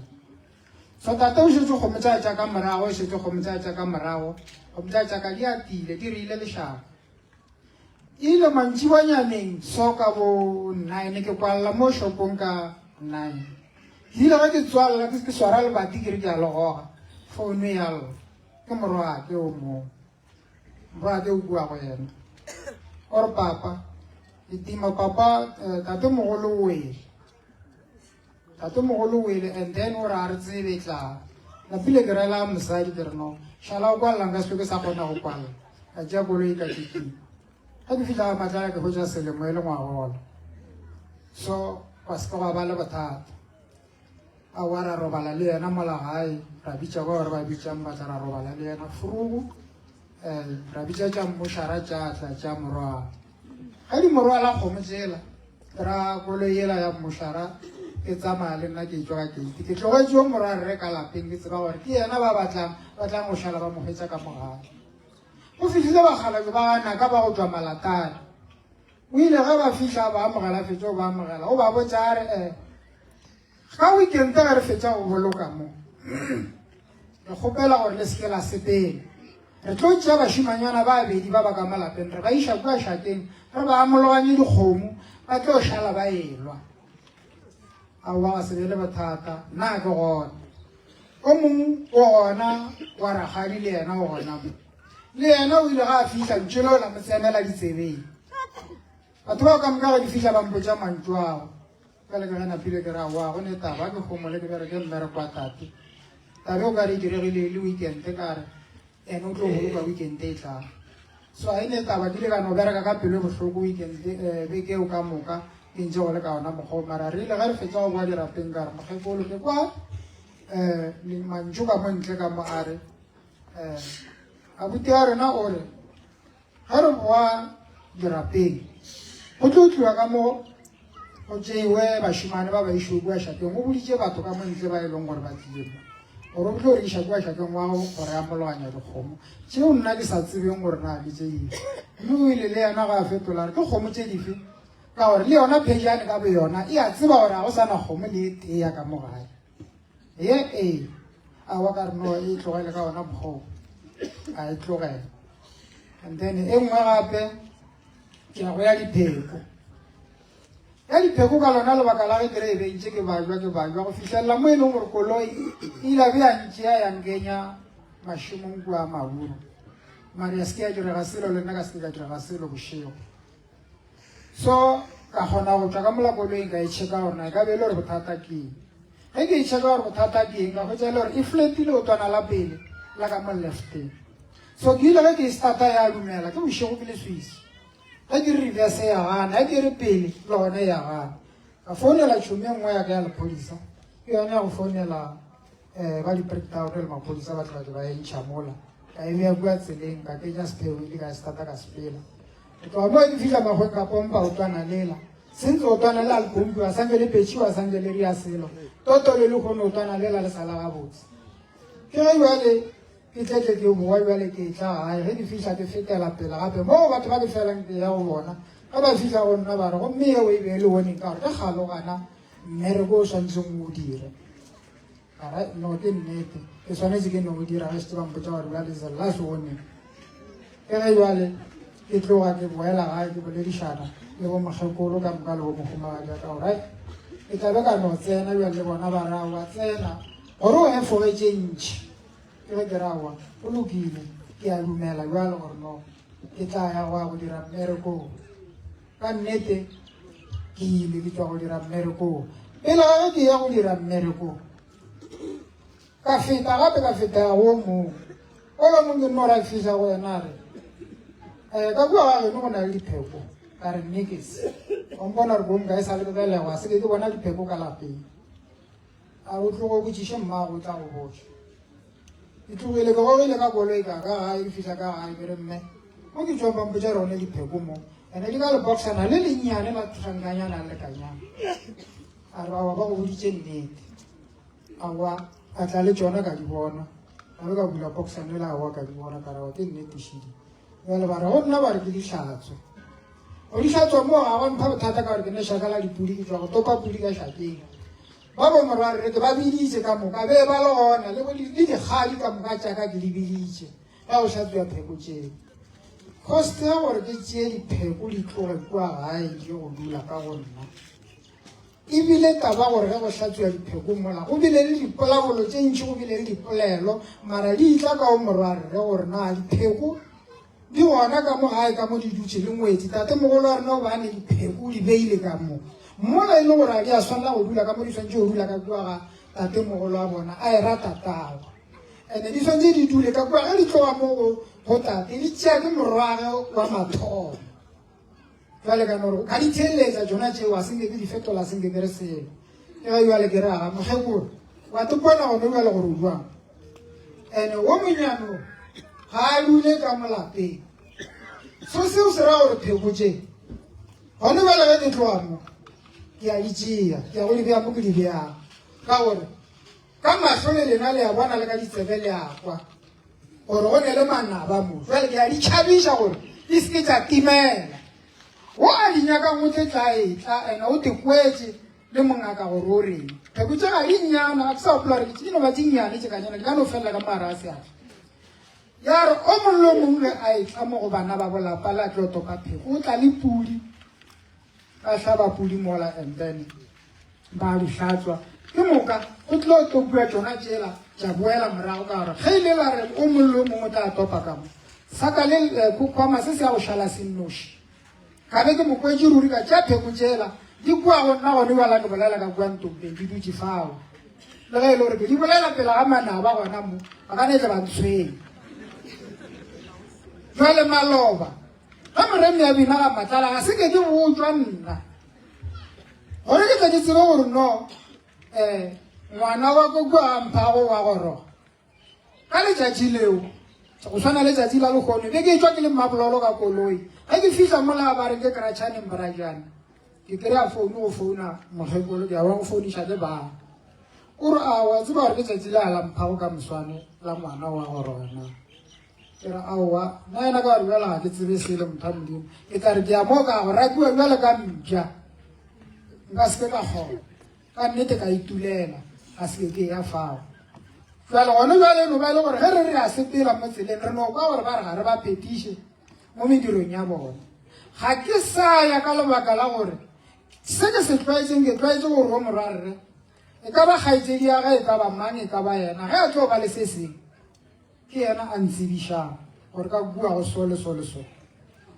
So tate o šetše kgomo tša tša ka morago, o šetše kgomo tša tša ka morago, kgomo tša tša ka di atile, di rile lešaka. Ile mantšiboanyaneng so ka bo nine ke kwalela mo shopong ka nine. Ke ile ge ke tswalela ke ke swara lebati ke re ke a le goga founu ya lla ke morwake o mong morwake o bua go yena o re papa ke tima papa eh, tate mogolo o wele Tate mogolo o wele and then o re a re tsebe tla napile ke rela mosadi ke re no šala o kwalela nka se ke sa kgona go kwalela ka tšea koloi ka kitima ge ke fihla ga matlala ke hwetša selemo e le ngwagola so gwa se ke gwa ba le bothata aowa ra robala le yena mola gae ra bitša bao re ba bitšang ba tla ra robala le yena furugu um ra bitša tša mmošara tša tla tša morwala ge di morwala kgomo tsela. Ke ra koloi yela ya mmošara e tsamaya le nna ke etšwa ka keiti. Ke tlogetše yo morwarre ka lapeng ke tseba gore ke yena ba batlang ba tlang go šala ba mo hwetša ka mo gae. Go fihlile bakgalabje ba ga Naka ba go tšwa Malatane. O ile ge ba fihla a ba amogela fetša o ba amogela o ba botša a re eh Ka weekend ge re fetša go boloka mo, re kgopela gore le seke la sepela. Re tlo tšea bašimanyana ba bedi ba ba ka mo lapeng re ba iša kua šakeng re ba amologanye dikgomo ba tlo šala ba elwa. Aowa ga se be le bothata, nna ke gona. O mong o gona wa rakgadi le yena o gona mo. Le yena o ile ga a fihla ntšo leo la mo tsenela ditsebeng. Batho bao ka moka ge di fihla ba mpotša mantšu ao. Bjale ka ge napile ke re aowa go ne taba ke homole ke bereke mmereko wa tate. Tabe o ka re e diregile le weekend ka re ene o tlo boloka weekend e tlang. So a e ne taba ke ile ka no bereka ka pelo e bohloko weekend eh, beke eo ka moka ke ntše go le ka ona mokgwa o. Mara re ile ge re fetša go boa dirapeng ka re mokgekolo ke kwa um mantšu ka mo ntle ka mo a re um abuti ya rena o re Ge re boa dirapeng, go tlo tliwa ka mo go tšeiwe bašemane ba ba išwe kua šakeng. O boditše batho ka mo ntle ba e leng gore ba tlile mo gore o tlo re iša kua šakeng wa go re amologanya dikgomo tšeo nna ke sa tsebeng gore na ke tše dife. Mme o ile le yena ga a fetola re ke kgomo tše dife ka gore le yona phejane ka boyona e a tseba gore ga go sa na kgomo le e tee ya ka mo gae. Ye ee, aowa ka re no e tlogele ka ona mokgwa o, a e tlogela. And then e nngwe gape ke ya go ya dipheko. Ya dipheko ka lona lebaka la ge ke re e bentše ke bajwa ke bajwa go fihlelela mo e leng gore koloi e ile be ya ntšea ya nkenya mašemong kua Maburu. Mare ya se ke ya direga selo le nna ka se ke ka direga selo bošego. So ka kgona go tšwa ka mola koloing ka e checka gore na e ka be e le gore bothata ke eng. Ge ke e checka gore bothata ke eng ka hwetša e le gore e flatile otwana la pele la ka mo lefteng. So ke ile ge ke e starta ya dumela ke bošego ke leswiswi. Ge ke re reverse ya gana, ge ke re pele le gona ya gana. Ka founela tšhomi e nngwe ya ka ya lephodisa ke yone ya go founela um ba di-breakdown le maphodisa ba tla ba e ntšha mola ka e beya kua tseleng ka kenya spare ka e starta ka sepela. Go tloga moo ke fihla makgweng ka pompa otwana lela. Sentse otwana lela le pompiwa sanke le petšhiwa sanke le ria selo. Toto le lehono otwana lela le sala gabotse. Ke ge bjale ke tletle ke boa bjale ke tla gae ge ke fihla ke fetela pele gape moo batho ba ke felang ke ya go bona ge ba fihla go nna ba re gomme yeo e be e le warning ka gore ke kgalo gana mmereko o swanetseng o dire. Ara no ke nnete ke swanetše ke no go dira ge šetše ba mpotša gore bjale is the last warning. Ke ge bjale ke tloga ke boela gae ke boledišana le bo mokgekolo ka moka le bo mohumagadi wa ka gore ai ke tla be ka no tsena bjale le bona ba ra wa tsena gore o efoge tše ntši. Ke ge ke ra wa go lokile ke a dumela bjale gore no ke tla ya go ya go dira mmerekong. Ka nnete ke ile ke tšwa go dira mmerekong. Pele ga ge ke ya go dira mmerekong, ka feta gape ka feta ya go mongwe. Ola mongwe ke nno ra fihla go yena a re, um ka kua ga geno go na le dipheko. Ka re nnekes, wa mpona gore bomka e sa le ke belegwa se ke ke bona dipheko ka lapeng. A o tlogo o botšiše mmago o tla go botša. Ke tlogile ke gogile ka koloi ka ka gae ke fihla ka gae ke re mme mo ke tswang ba mpotša re one dipheko mo ene di ka leboxana le lennyane la trankanyana le kanyana a re awa ba go boditše nnete awa a tla le tšona ka di bona ka be ka bula boxana le awa ka di bona ka re awa ke nnete šidi bjale ba re go nna ba re ke dihlatswe go di hlatswa moo ga wa mpha bothata ka gore ke ne šaka la dipudi ke tswa go topa pudi ka šakeng Ba bomorwarre ke ba biditše ka moka, be ba le gona, le le dikgadi ka moka tša ka ke di biditše, ka go hlatswiwa pheko tšeo. Cost ya gore ke tšee dipheko di tloge kua gae di ye go dula ka go nna. E bile taba gore ge go hlatswiwa dipheko mola go bile le dipolabolo tše ntši, go bile le dipolelo, mara di tla ka go morwarre gore na dipheko Di gona ka mo gae ka mo di dutše le ngwetši. Tatemogolo wa rena o ba a ne dipheko o di beile ka mo. Mola e le gore ga di a swanela go dula ka mo di swanetše go dula ka kua ga tatemogolo wa bona a e ra tatagwe. Ene di swanetše di dule ka kua ge di tloga mo go go tate di tšea ke morwage wa mathomo. Jwale ka no re ka di theeletša tšona tšeo a senke ke di fetola senke ke re selo. Ke ge jwale ke re aga mokgekolo wa topona gone jwale gore o jwang. Ene wo monyane o ga a dule ka mo lapeng. So seo se ra gore pheko tše gone jwale ge ke tloga mo. Ke a di tšea, ke ya go di bea mo ke di beago. Ka gore ka mahlo le lena le a bona le ka ditsebe le a kwa gore go ne le manaba mo. Jwale ke a di tšhabiša gore di se ke tša timela. Wo a di nyakang o tle tla etla ene o te kwetše le mongaka gore o reng. Pheko tše ga di nnyane, ga ke sa gopola gore ke no ba tše nnyane tše kanyana, di ka no felela ka mogare a seatla. Ya re o mongwe le o mongwe ge a etla mo go bana ba bolapa la tlo topa pheko, o tla le pudi. Ba hlaba pudi mola and then ba di hlatswa. Ke moka go tlo topiwa tšona tšela tša boela morago ka gore ge ile la re o mongwe le o mongwe o tla topa ka mo. Saka le eh, khwama se se ya go šala se nnoši. Ka be ke mo kwetše ruri ka tšea pheko tšela di kua go nna gone bjala ke bolela ka kua ntompeng di dutše fao. Le ge e le gore ke di bolela pele ga manaba gona mo ba ka ne tle ba ntshwenya. Jwale maloba Ge moremi a bina ga matlala ga se ke ke botšwa nna gore ke tle ke tsebe gore no um ngwana wa ko kua ga mphago wa goroga ka letšatši leo go swana letšatši la lekgono be ke tšwa ke le mmabololo ka koloi ge ke fihla mola ba reng ke kratšhaneng brajane ke kry-a founu go founa mokgekolo ke ya wa go founiša ke bana o re a wa tseba gore letšatši le a la mphago ka moswane la ngwana wa goroga na Ke re, Aowa, nna yena ka gore bjale ga ke tsebe selo, motho wa Modimo. Ke tla re ke ya moo ka go rakiwa bjale ka mpša. Nka se ke ka kgona. Ka nnete ka itulela, ga se ke ke ya fao. Jwale gone jwale e no ba e le gore ge re re a sepela mo tseleng re no kwa gore ba re ga re ba phetiše mo medirong ya bona. Ga ke sa ya ka lebaka la gore se ke se tlwaetseng ke tlwaetse gore o morwarre e ka ba kgaetšedi ya ge e ka ba mang e ka ba yena ge a tlo ba le se sengwe Ke yena a ntsebišang gore ka kua go so le so le so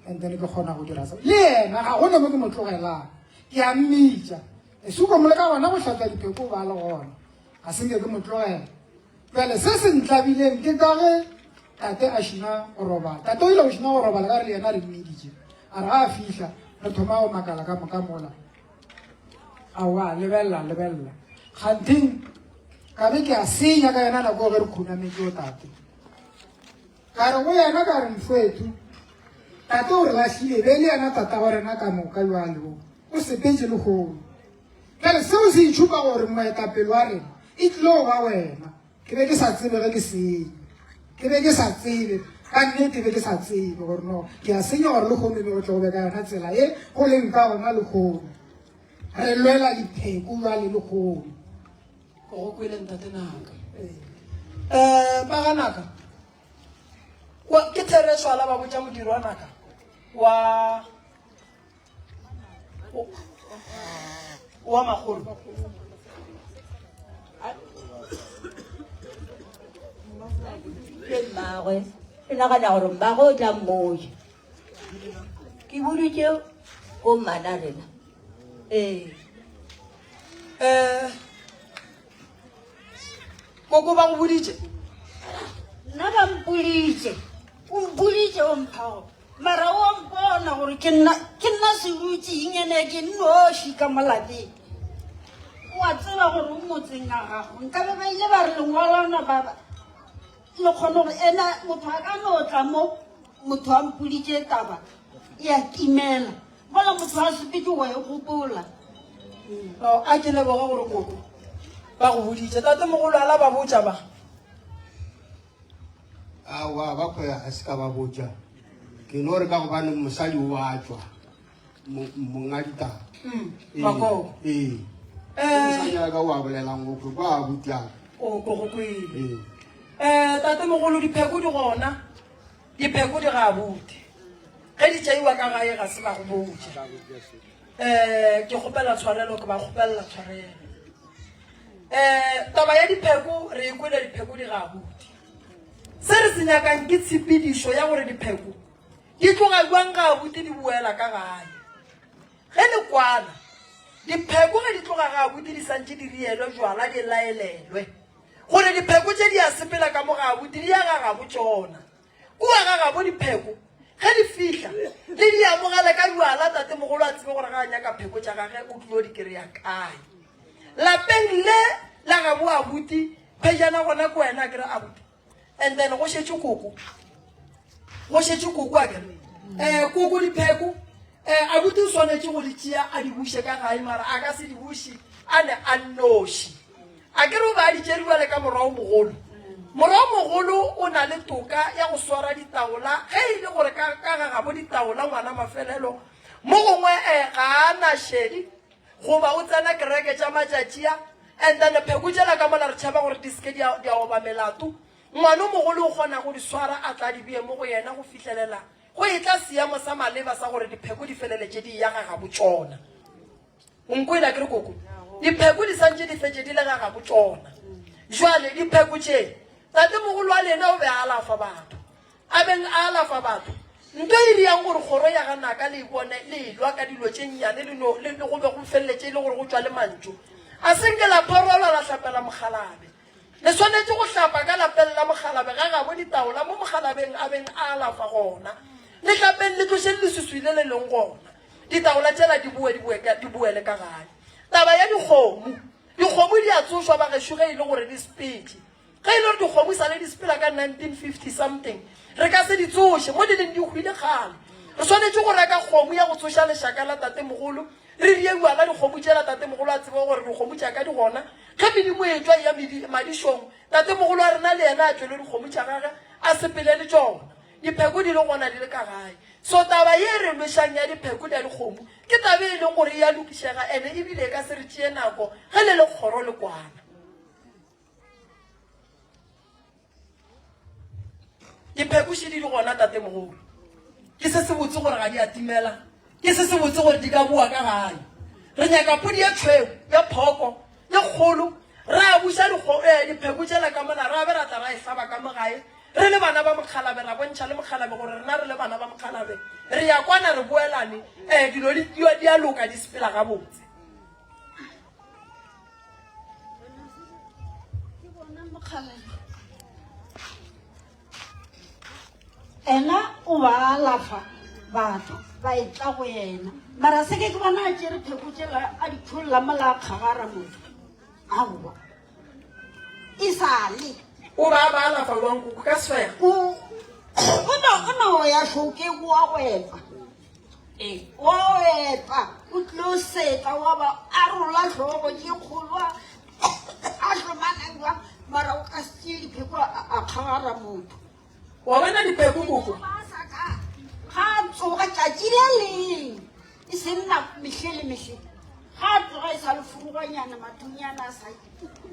and then ke kgona go dira se le yena ga gone mo ke mo tlogelang ke a mmitša esuko mo le ka gona go hlatswa dipheko ba le gona ga se nke ke mo tlogela jale se se ntlabileng ke ka ge tate a šina go robala tate o ile go šina go robala ka re le yena re mmiditše a re ga a fihla re thoma go makala ka moka mola Aowa, lebelela, lebelela. Kgantheng, ka be ke a senya ka yona nako ge re khunametše o tate. Ka re go yena ka re mfwethu, tate o re lahlile, be le yena tata go rena ka moka jwale o, o sepetše lehono. Bjale seo se itšhupa gore moetapele wa rena e tlilo ba wena. Ke be ke sa tsebe ge ke senya. Ke be ke sa tsebe, ka nnete be ke sa tsebe gore no ke a senya gore lehono be go tle go be ka yona tsela ye go leng ka gona lehono. Re lwela dipheko jwale lehono. Ke go kwele ntate Naka. Um ba ga Naka, ke therešo ala ba botša modiro wa Naka wa wa magolo le mmagwe ke nagana gore mmagwe o tla mmoja ke boditše o mmana rena ee um koko ba go boditše nna ba mpoditše o mpoditše o mphago Mara o a mpona gore ke nna ke nna serutši ene ke nnoši ka mo lapeng. O a tseba gore o motseng a gago. Nkabe ba ile ba re lengwalwana ba ba le kgone gore ena motho a ka no tla mo motho a mpoditše taba e a timela. Mola motho a sepetše wa e gopola. No, a ke leboge gore koko ba go boditše. Tatemogolo a la ba botša ba. Aowa, ba kgwe a se ka ba botša. Ke no re ka gobane mosadi o a tšwa monga ditaba. Mm, Makoko. Ee. Eh. Mosadi wa ka o a bolelang o kwe kwa abuti a. O ko go kwele. Ee. Eh, tate mogolo dipheko di gona. Dipheko di ga abuti. Ge di tšeiwa ka gae ga se ba go botša. Eh, ke kgopela tshwarelo ke ba kgopelela tshwarelo. Eh, taba ya dipheko re e kwele dipheko di ga abuti. Se re se nyakang ke tshepedišo ya gore dipheko di tloga bjang ga abuti di boela ka gae. Ge le kwana, dipheko ge di tloga ga abuti di santše di rielwe jwala di laelelwe gore dipheko tše di a sepela ka mo ga abuti di ya ga gabo tšona. Kua ga gabo dipheko ge di fihla le di amogele ka jwala tatemogolo a tsebe gore ga a nyaka pheko tša gage o tlilo di kry-a kae. Lapeng le la gabo abuti phejana gona ke wena akere abuti and then go šetše koko go šetše koko akere um koko dipheko. Um abuti o swanetše go di tšea a di buše ka gae, mara a ka se di buše a ne a nnoši. A ke re o be a di tšere bjale ka morwa o mogolo. Morwa o mogolo o na le toka ya go swara ditaola ge e le gore ka ka ga gabo ditaola ngwana mafelelo mo gongwe um ga a na šedi goba o tsena kereke tša matšatši a and then pheko tšela ka mola re tšhaba gore di seke di a oba melato. Ngwana o mogolo o kgona go di swara a tla di bee mo go yena go fihlelela go etla seemo sa maleba sa gore dipheko di feleletše di eya ga gabo tšona. O nkwele akere koko? Dipheko di santše di fetše di le ga gabo tšona. Jwale dipheko tše, tatemogolo wa lena o be a alafa batho. A beng a alafa batho, nto e riang gore kgoro ya ga Naka le e bone le elwa ka dilo tše nnyane le no le go be go feleletše e le gore go tšwa le mantšu. A se nke la phorolwa la hlapela mokgalabe. Le swanetše go hlapa ka lapeng la mokgalabe ga gabo ditaola mo mokgalabeng a beng a alafa gona. Le hlapeng le tlošeng leswiswi le le leng gona. Ditaola tšela di boe di boe ka di boele ka gae. Taba ya dikgomo. Dikgomo di a tsošwa bagešo ge e le gore di sepetše. Ge e le gore dikgomo sale di sepela ka 1950 something, re ka se di tsoše mo di leng di hwile kgale. Re swanetše go reka kgomo ya go tsoša lešaka la tatemogolo, re rie bjala dikgomo tšela tatemogolo a tsebe gore dikgomo tša ka di gona. Ge medimo e etšwa e ya madišong, tatemogolo wa rena le yena a tšwele dikgomo tša gage a sepele le tšona. Dipheko di le gona di le ka gae. So taba ye re lwešang ya dipheko le ya dikgomo ke taba e leng gore e ya lokišega ene ebile e ka se re tšee nako ge le le kgoro le kwana. Dipheko še di le gona tatemogolo. Ke se se botse gore ga di a timela, ke se se botse gore di ka boa ka gae. Re nyaka podi ye tšhweu, ya phoko, ye kgolo, ra buša eh, dipheko tšela ka mola, ra be ra tla ra e hlaba ka mo gae. Re le bana ba mokgalabe, ra bontšha le mokgalabe gore rena re le bana ba mokgalabe, re ya kwana re boelane, eh, dilo di, di a loka di sepela gabotse. Ena o ba alafa batho ba etla go yena mara se ke ke bona a tšere pheko tšela a di tšholla mola a kgagara motho aowa e sale O ba ba alafa jwang koko ka sefega? o o no o no ya hlokeng wa go epa Ee, wa o epa o tlilo setla wa ba arola hlogo tše kgolo a a hlomana jwang mara o ka se tšee dipheko a a kgagara motho Wa bona dipheko koko? Ba sa ka ga a tsoga tšatši le leng e seng nako mehle le mehle ga a tsoga e sa le furuganyana mathonyana a sa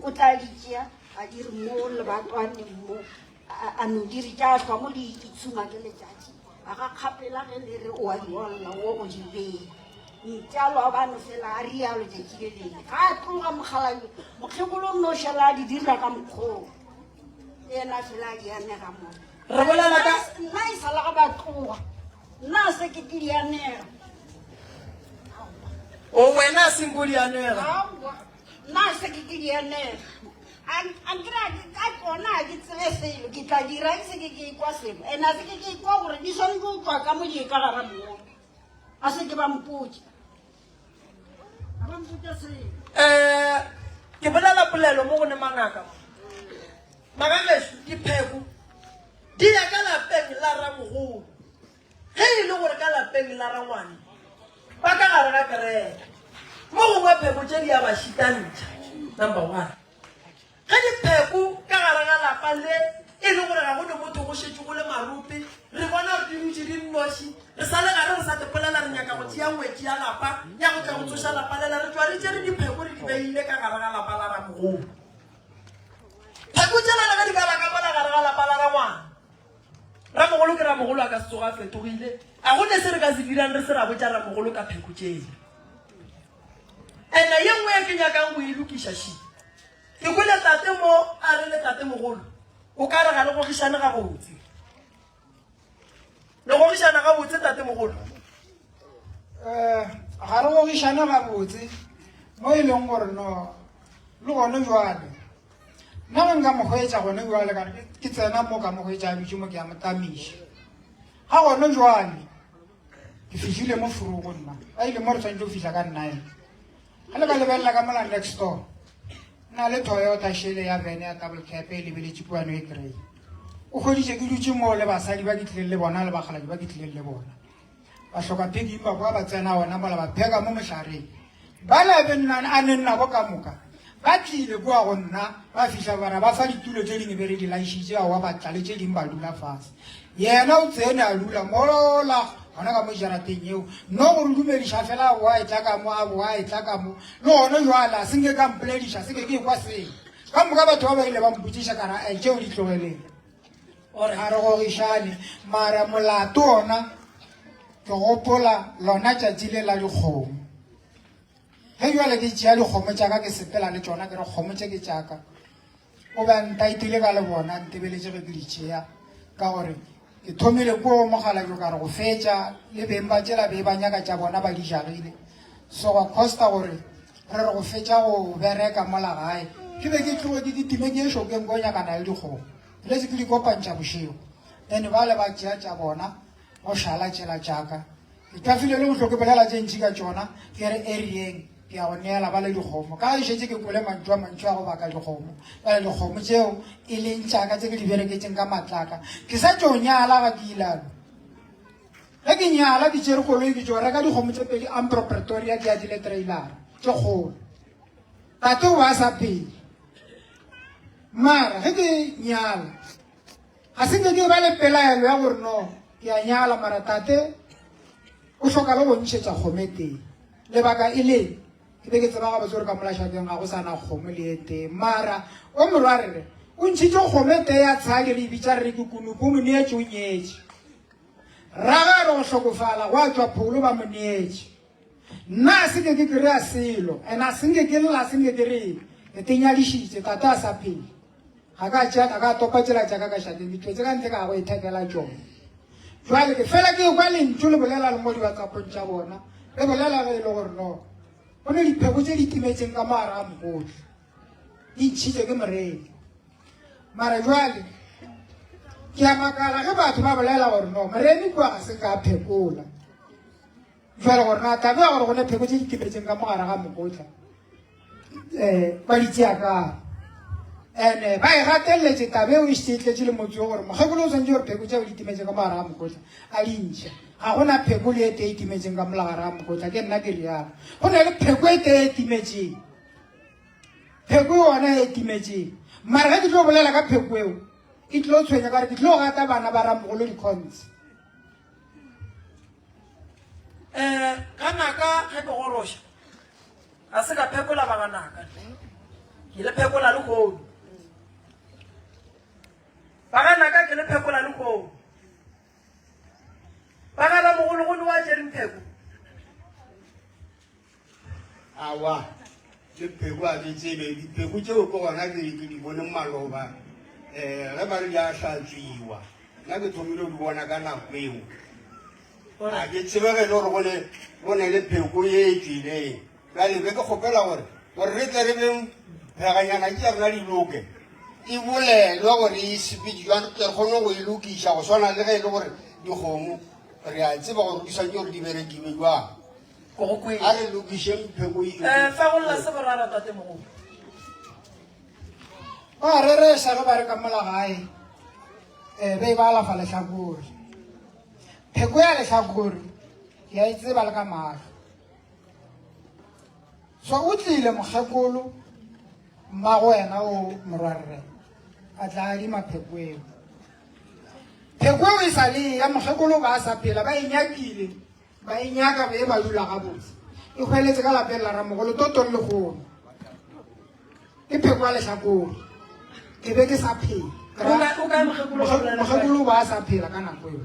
o tla di tšea a di re mo lebatwaneng mo a no di re tša hlwa mo di itshuma ke letšatši a ga kgapela ge le re o a di olla o go di bea ntšalo a bano fela a rialo tšatši le lengwe ga a tloga mogalayo mokgekolo o nno šala a di dira ka mokgoo yena fela a di anega mo Re bolela ka nna e sala ga ba tloga nna a se ke ke di anega o wena a seng ko di anega. Aowa, nna a se ke ke di anega Ankere ka tsona ga ke tsebe selo ke tla dira ke se ke ke kwa selo and a se ke ke kwa gore di swanetse go tswa ka mo di ka gara mmogo a se ke ba mpotse ga ba mpotse selo um ke bolela polelo mo go ne mangaka mo magageso dipheko di ya ka lapeng la ramogolo Ge e le gore ka lapeng la rangwane ba ka gare ga kereke, mo gongwe pheko tše di a ba šitantšha. Number one, ge dipheko ka gare ga lapa le e le gore ga go ne motho go šetše go le marope, re bona gore di dutše di nnoši, re sa le gare re sa tepolela re nyaka go tšea ngwetši ya lapa ya go tla go tsoša lapa lela, re tšwa re tšere dipheko re di beile ka gare ga lapa la ramogolo. Pheko tšela le ge di ka ba ka mola gare ga lapa la rangwane, Ramogolo ke ramogolo a ka se tsoge a fetogile. A go ne se re ka se dirang re se ra botša ramogolo ka pheko tšela. Ene ye nngwe e ke nyakang go e lokiša še. Ke kwele tate mo a re le tate mogolo o ka re ga le gogišane gabotse. Le gogišana gabotse tate mogolo? Eh, ga re gogišane gabotse mo e leng gore no le gone jwale Nna ge nka mo hwetša gone bjale ka re ke tsena mo ka mo hwetša a dutše mo ke a mo tamiša. Ga gone jwale ke fihlile mo furugo nna a ile mo re tshwanetse go fihla ka nine. Ge le ka lebelela ka mola next door nna le Toyota shele ya vene ya double cap e lebeletše puano e grey. O hweditše ke dutše mo le basadi ba ke tlileng le bona le bakgaladi ba ke tlileng le bona. Bahloka picking ba kwa ba tsena gona mola ba pheka mo mohlareng. Bala be nna a neng nabo ka moka ba tlile kua go nna ba fihla ba ra ba fa ditulo tše dingwe be re di laišitše aowa ba tla le tše dingwe ba dula fase. Yena o tsene a dula mola gona ka mo jarateng yeo no go re dumediša fela a boa etla ka mo a boa etla ka mo le gona jwale a se nke ka mpolediša se ke ke ekwa selo. Ka moka batho ba ba ile ba mpotšiša ka ra eh, tšeo di tlogeleng. Ga re gogišane mara molato ona ke gopola lona tšatši le la dikgomo. Ge jwale ke tšea dikgomo tša ka ke sepela le tšona ke re kgomo tše ke tša ka. O be a ntaitile ka le bona a ntebeletše ge ke di tšea ka gore ke thomile koo mogala jo ka re go fetša le beng ba tšela be ba nyaka tša bona ba di jagile. So gwa costa gore re re go fetša go bereka mola gae ke be ke tloge ke kitime ke ye šokeng ko nyakana le dikgomo. Ke se ke di kopantšha bošego. Then bale ba tšea tša bona go šala tšela tšaka. Ke tšwafile le go hlo ke bolela tše ntši ka tšona, ke re eriyeng ke ya go neela ba le dikgomo. Ka ge šetše ke kwele mantšu a mantši a go baka dikgomo, bjale dikgomo tšeo e leng tšaka tše ke di bereketšeng ka matlaka, ke sa tšo nyala ga ke ilalo. Ge ke nyala ke tšere koloi ke tšo reka dikgomo tše pedi Ambro Pretoria ke adile trailara tše kgolo. Tate o ba a sa phela. Mara ge ke nyala ga se nke ke ba le pelaelo ya gore no ke a nyala mara tate o hloka le go ntšhetša kgomo e tee. Lebaka e le ke be ke tseba gabotse gore ka molašakeng ga go sa na kgomo le e tee. Mara o morwarre o ntšhitše kgomo e tee ya tshadi re e bitša re re ke kunupu o mo neetše o nyetše. Raga a re go hlokofala gwa tšwa pholo ba mo neetše. Nna a se ke ke kry-a selo and a se nke ke lla a se nke ke re ke tenyadišitše tate a sa phele. Ga ka tšea ga ka topa tšela tša ka ka šakeng ke tšwetse ka ntle ka go ithekela tšona. Jwale ke fela ke kwa lentšu le bolela le mo di-WhatsAppong tša bona le bolela ge e le gore no go ne dipheko tše di timetšeng ka mogare ga mokotla di ntšhitše ke moreki. Mara jwale ke a makala ge batho ba bolela gore no moremi kua ga se ka phekola. Jwale gore na taba ya gore go ne pheko tše di timetšeng ka mogare ga mokotla um ba di tšea kae and ba e gatelletše taba eo e šetše e tletše le motse wo gore mokgekolo o swanetše gore pheko tšeo di timetše ka mogare ga mokotla a di ntšhe. Ga go na pheko le e tee e timetšeng ka molagare ga mokotla, ke nna ke rialo. Go na le pheko e tee e timetšeng, pheko yona e timetšeng. Mara ge ke tlo bolela ka pheko eo e tlo tshwenya ka gore ke tlo gata bana ba ramogolo di-cons. Um ga naka ge ke goroša ga se ka phekola ba ga naka ke le phekola le kgodu ba ga naka ke le phekola le kgodu ba ga ramogologolo wa tšereng pheko Awa, le pheko a ke tsebe, dipheko tšeo ke gona ke ke di bone maloba um ge ba re di a hlatswiwa. Nna ke thomile go di bona ka nako eo. A ke tsebe ge e le gore go ne go ne le pheko ye e tšwileng. Bjale be ke kgopela gore gore re tle re beng pheganyana tše rena di loke, e bolelwe gore e sepetše jwang re tle re kgone go e lokiša go swana le ge e le gore dikgomo re a tseba gore di swanetše gore di berekiwe jwang. Ko go kwele. A re lokišeng pheko e. Eh, fa go lla seborara tate mogolo. Ba rereša ge ba re ka mola gae um be ba alafa lehlakore. Pheko ya lehlakore ke a e tseba le ka mahlo. So o tlile mokgekolo mmago wena o morwarre a tla adima pheko eo. Pheko eo e sa le ya mokgekolo ba sa phela ba e nyakile Ba e nyaka be ba dula gabotse. E hweletše ka lapeng la ramogolo totong lehono. Ke pheko ya lehlakore. Ke be ke sa phela. O kae- o kae mokgekolo wa bolela kae? Mokgekolo ba a sa phela ka nako eo.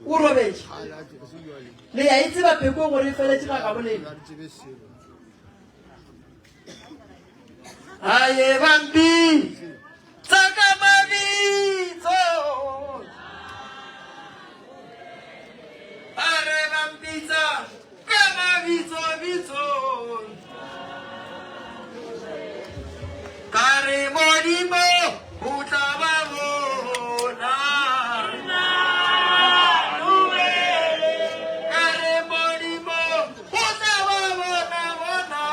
O robetše. Le ya e tseba pheko gore e feletše ga gabo lena. Aye bambi tsaka mabitso a re bampitsa ka mabitso bitso ka re modimo o tla ba bona ka re modimo o tla ba bona bona.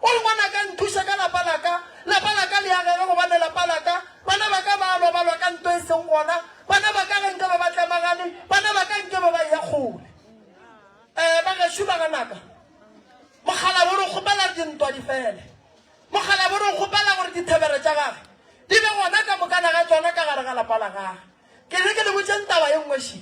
O re, Ngwanaka, nthuše ka lapa la ka. Lapa la ka le agege gobane lapa la ka, bana ba ka ba a lwa, ba lwa ka nto e seng gona. Bana ba ka ge nkabe ba tlemagane, bana ba ka nkabe ba eya kgole. Ee, bagešo ba ganaka, mokgalabje o re kgopela dintwa di fele. Mokgalabje o re kgopela gore dithebere tša gage di be gona ka mokana ga tšona ka gare ga lapa la gage. Ke re ke le botšeng taba ye nngwe še.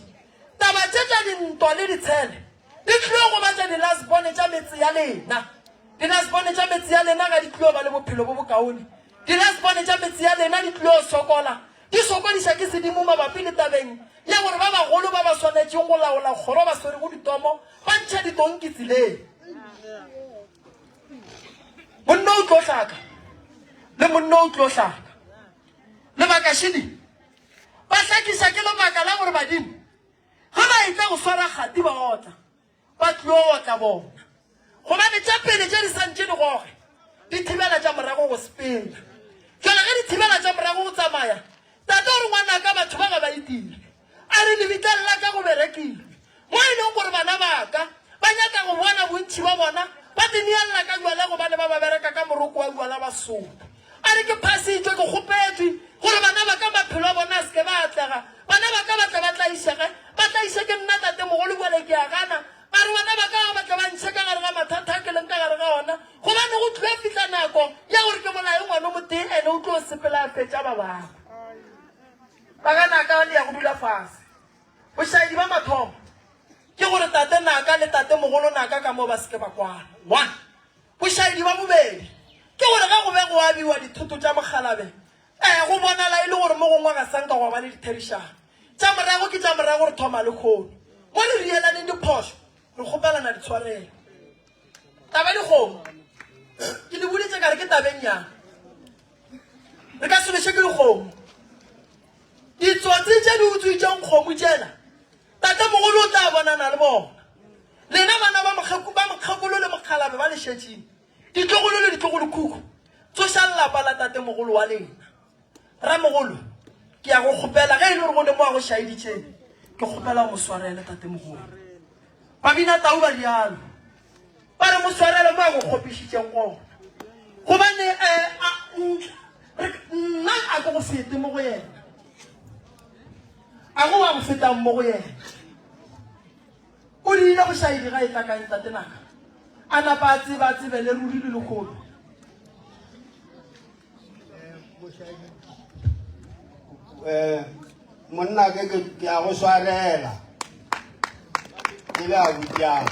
Taba tše tša dintwa le ditshele di tlilo gobatša di-lastborn tša metse ya lena. Di-lastborn tša metse ya lena ga di tlilo ba le bophelo bo bokaone. Di-lastborn tša metse ya lena di tlilo sokola, di sokodiša ke sedimo mabapi le tabeng ya gore ba bagolo ba ba swanetšeng go laola kgoro ba swerego ditomo ba ntšha ditonki tseleng. Monna o tlo hlaka le monna o tlo hlaka. Lebaka šele ba hlakiša ke lebaka la gore badimo ge ba etla go swara kgati ba otla, ba tlilo otla bona. Gobane tša pele tše di sa ntše di goge di thibela tša morago go sepela. Jwale ge di thibela tša morago go tsamaya, tate o re ngwanaka batho ba ga ba itire. A re lebitleng la ka go berekilwe mo e leng gore bana ba ka ba nyaka go bona bontši ba bona ba tineella ka jwala gobane ba ba bereka ka moroko wa jwala ba sotho. A re ke phasitšwe, ke kgopetšwe gore bana ba ka maphelo a bona a se ke ba atlega, bana ba ka ba tle ba tlaišege, ba tlaiše ke nna tatemogolo bjale ke a gana. A re bana ba ka ba tle ba ntšhe ka gare ga mathata a ke leng ka gare ga ona gobane go tlilo fihla nako ya gore ke bolaye ngwana o motee ene o tlo sepela a fetša ba bangwe. Ba ga Naka le ya go dula fase. Bošaedi ba mathomo ke gore tate Naka le tate mogolo Naka ka mo ba se ke ba kwana. One. Bošaedi ba bobedi ke gore ge go be go abiwa dithoto tša mokgalabe, eh, go bonala e le gore mo gongwe ga sa nka gwa ba le ditherišano. Tša morago ke tša morago re thoma lehono. Mo re rielaneng diphošo, re kgopelana ditshwarelo. Taba dikgomo ke le boditše ka re ke tabeng yang. Re ka se leše ke dikgomo. Ditsotsi tše di utswitšeng kgomo tšela, tatemogolo o tla bonana le bona. Lena bana ba mokgeku, ba mokgekolo le mokgalabje ba le šetšeng, ditlogolo le ditlogolokhukhu, tsošang lapa la tatemogolo wa lena. Ramogolo, ke ya go kgopela, ge e le gore go ne mo a go šaeditšeng, ke kgopela o mo swarele, tatemogolo. Babinatau ba rialo. Ba re mo swarele mo a go kgopišitšeng gona, gobane um nna a ke go fete mo go yena, a go wa go fetang mo go yena. O diile bošaedi ga e tla kae ntate naka, a napa a tseba a tsebele ruri le lekgolo. Eh, monna ke ke ke a go swarela ke le a botjang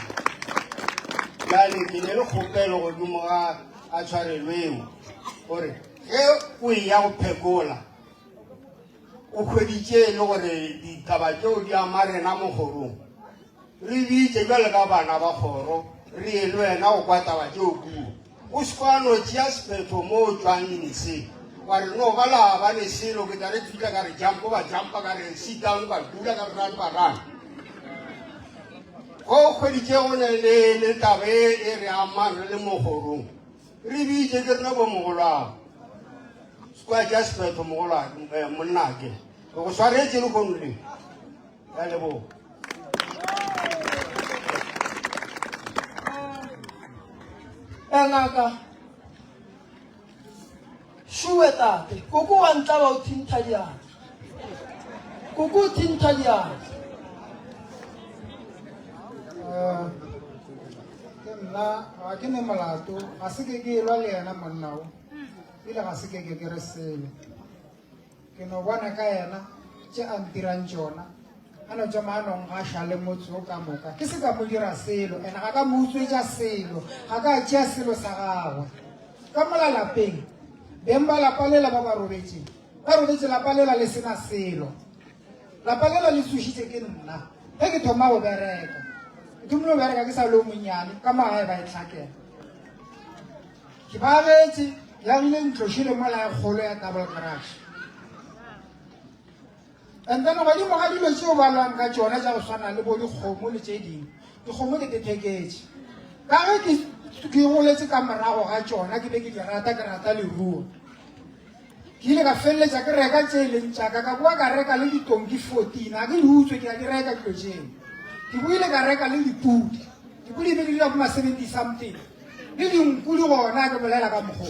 jale ke ne le kgopelo godimo ga a tshwarelo eo gore ge o e ya go phekola o hweditše e le gore ditaba tšeo di ama rena mo kgorong Re bitše bjalo ka bana ba kgoro, re ye le wena go kwa taba tšeo kua. O se kwa no tšea sephetho mo o tšwang ntshe, wa re no ba la ba ne selo, ke tla re fihla ka re jump, ba jumpa, ka re sit down, ba dula, ka re run, ba run. Go hweditše go ne le, le taba e, e re amang re le mo kgorong, re bitše ke rena bomogolwago. Se kwa tšea sephetho mogolwake, eh, monnake. Re go swaretše lehono le. Ya leboga. Eh, ngaka šuwe tate koko wa ntlaba o thintha diatla koko o thintha diatla Eh, ke nna ga ke ne molato ga se ke ke elwa le yena monna o ebile ga se ke ke ke re selo Ke no bona ka yena tše a ntirang tšona, a no tšwa maanong gaša le motse wo ka moka. Ke se ka mo dira selo, ene ga ka mo utswetša selo, ga ka tšea selo sa gagwe. Ka mola lapeng, beng ba lapa lela ba ba robetšeng, ba robetše lapa lela le se na selo. Lapa lela le tsošitše ke nna ge ke thoma go bereka. Ke thomile go bereka ke sa le o monnyane, ka mo gae ba e hlakela. Ke ba abetše, ke agile ntlo šele mola ya kgolo ya double garage. And then godimo ga dilo tšeo ba lwang ka tšona tša go swana le bo dikgomo le tše dingwe, dikgomo ke tetheketše. Ka ge ke ke goletše ka morago ga tšona, ke be ke di rata, ke rata leruo. Ke ile ka feleletša ke reka tše e leng tša ka, ka boa ka reka le ditonki 14, ga ke di utswe, ke a di reka dilo tšeo. Ke boile ka reka le dipudi, dipudi e be di dira bo ma 70 something. Le dinku di gona ke bolela ka mokgwa.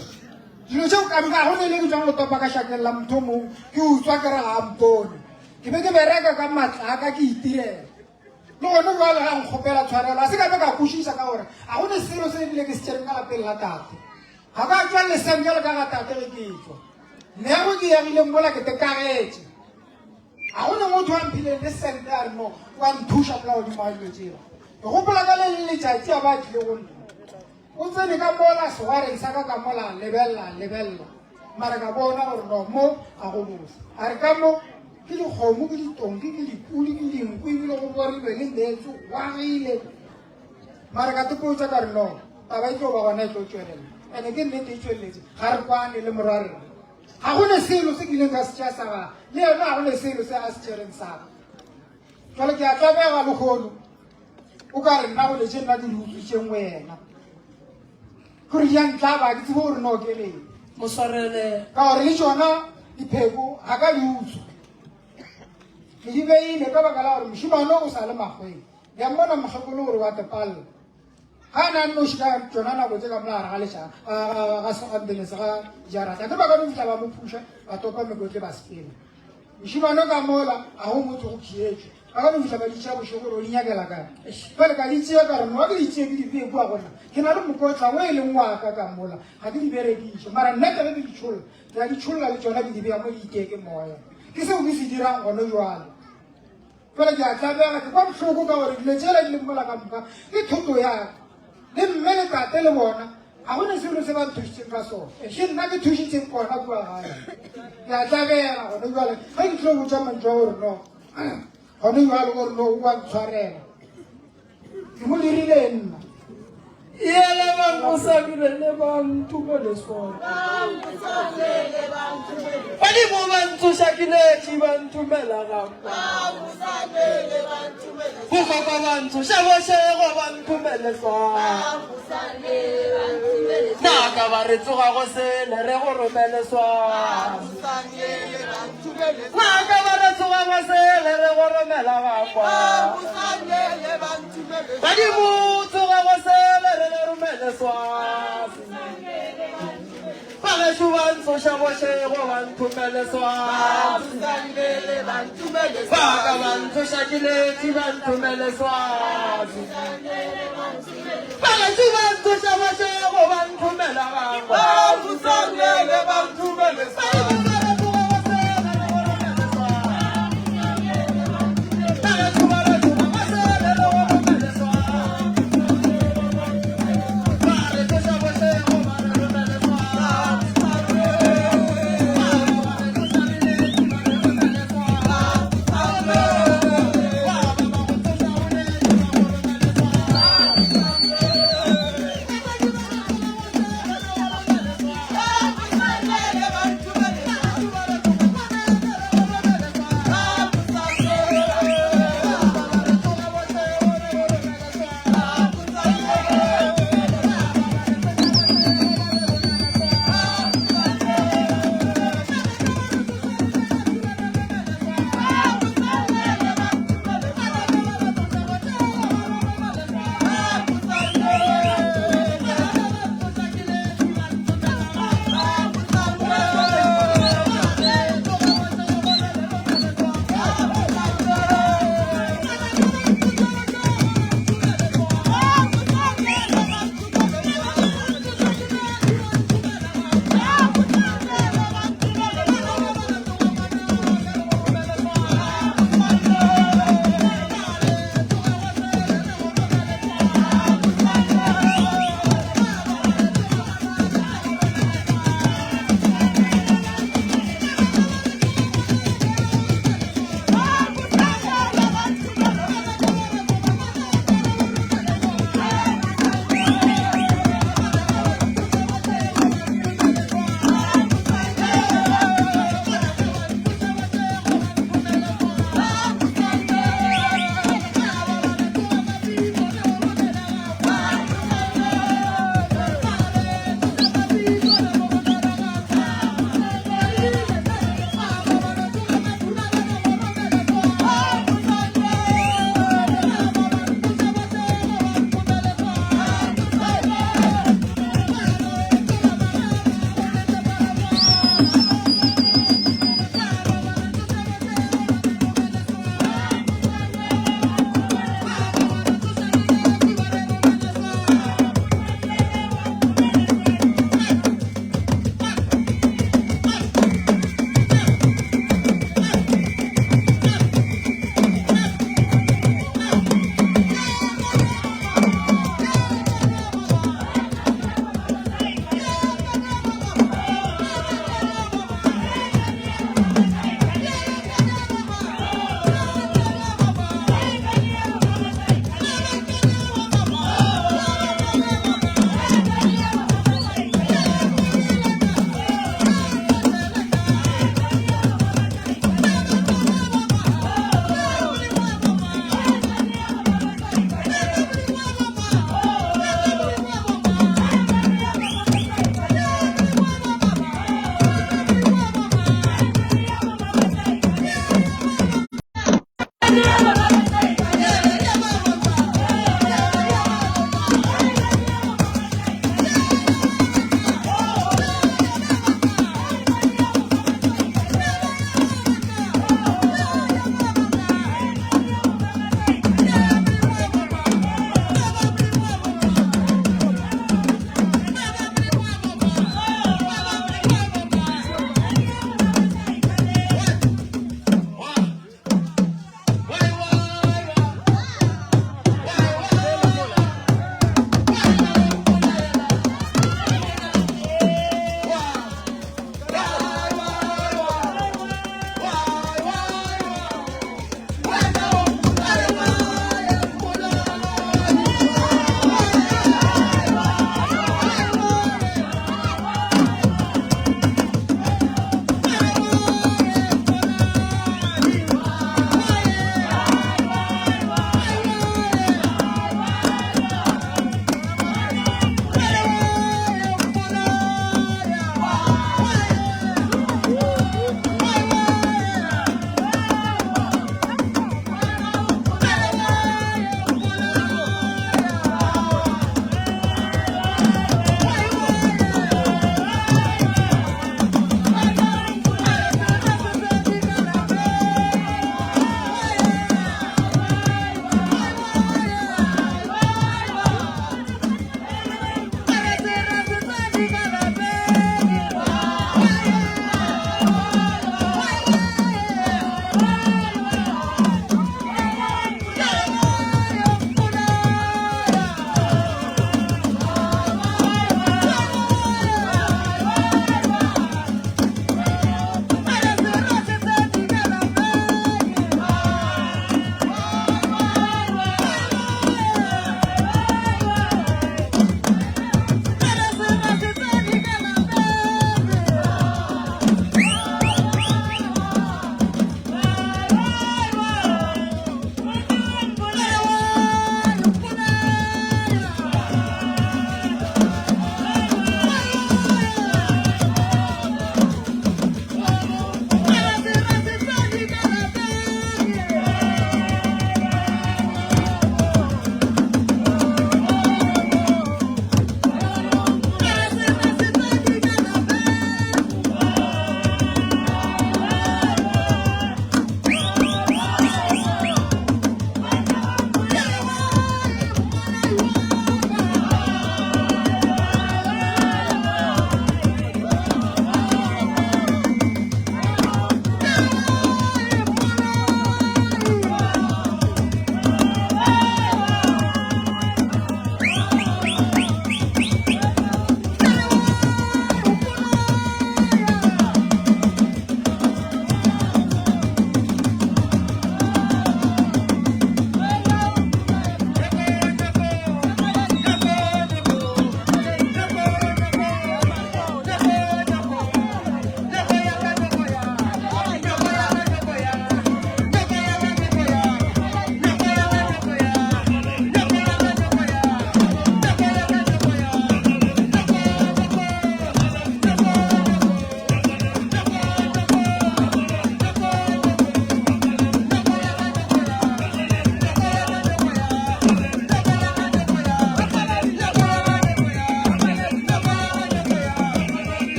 Dilo tšeo ka moka ga go ne le ke tšwang go topa ka šakeng la motho mong ke utswa ke re ga a mpone. Ke be ke bereka ka matla a ka ke itirela. Le gone jwale ga nkgopela tshwarelo a se ka be ka kwešiša ka gore ga go ne selo se ebile ke se tšereng ka lapeng la tate. Ga ka tšwa leseng bjalo ka ga tate ge ke tšwa. Meago ke yagileng mola ke tekagetše. Ga go ne motho a mphileng le sente a re no wa nthuša mola godimo ga dilo tšela. Ke gopola ka le le letšatši a ba tlile go nna. O tsene ka mola segwareng sa ka ka mola a lebelela a lebelela mara ka bona gore no mo ga go bose. A re ka mo ke dikgomo ke ditonki ke dipudi ke dinku ebile go borilwe le meetse gwagile. Mara ka topotša ka re no taba e tlo ba gona e tlo tšwelela. Ene ke nnete e tšweletse ga re kwane le morwa rena. Ga go ne selo se ke ileng ka se tšea sa gagwe, le yena ga go ne selo se a se tšereng sa ka. Jwale ke a tlabega lehono, o ka re nna go ne tše nna ke di utswitšeng go yena. Ke re di a ntlaba, ke tsebe gore no ke reng. Mo swarele. Ka gore le tšona dipheko ga ka di utswa. Ke di beile ka baka la gore mošemane o sa le makgweng. Le a mmona mokgekolo gore wa tepalla. Ga a ne a nnoši ka tšona nako tše ka mola gare ga leša ga ambulance ga jarata ke ba ka no fihla ba mo phuša ba topa mekotle ba sepela. Mošemane ka mola ga go motho go khietšwe ba ka no fihla ba di tšea bošego gore o di nyakela kae. Jwale ka di tšea ka re no ke di tšee ke di bee kua gona ke na le mokotla o e leng wa ka ka mola ga ke di berekiše mara nna ke ge ke di tšholla ke a di tšholla le tšona ke di bea mo di itee ke moya. Ke seo ke se dirang gone jwale. Fela ke a tlabega, ke kwa bohloko ka gore dilo tšela di leng mola ka moka ke thoto ya ka. Le mme le tate le bona ga go ne selo se ba nthušitseng ka sona. Ke nna ke thušitseng bona kua gae. Ke a tlabega gone jwale ge ke tlo botša mantšu a gore no gone jwale gore no o a ntshwarela. Ke mo dirile nna. Yele bangusamile le bantu boleswana. Badimo ba ntsoša ke letše ba nthomela gampa. Bokoko ba ntsoša bošego ba nthomele swana. Naka ba re tsoga go sele re go romele swana. Naka ba re tsoga go sele re go romela gakwa. Badimo tsoga go sele re le romele swasi. Bagešo ba ntsoša bošego ba nthomele swasi. Baka ba ntsoša ke letše ba nthomele swasi. Bagešo ba ntsoša bošego ba nthomela gangwe.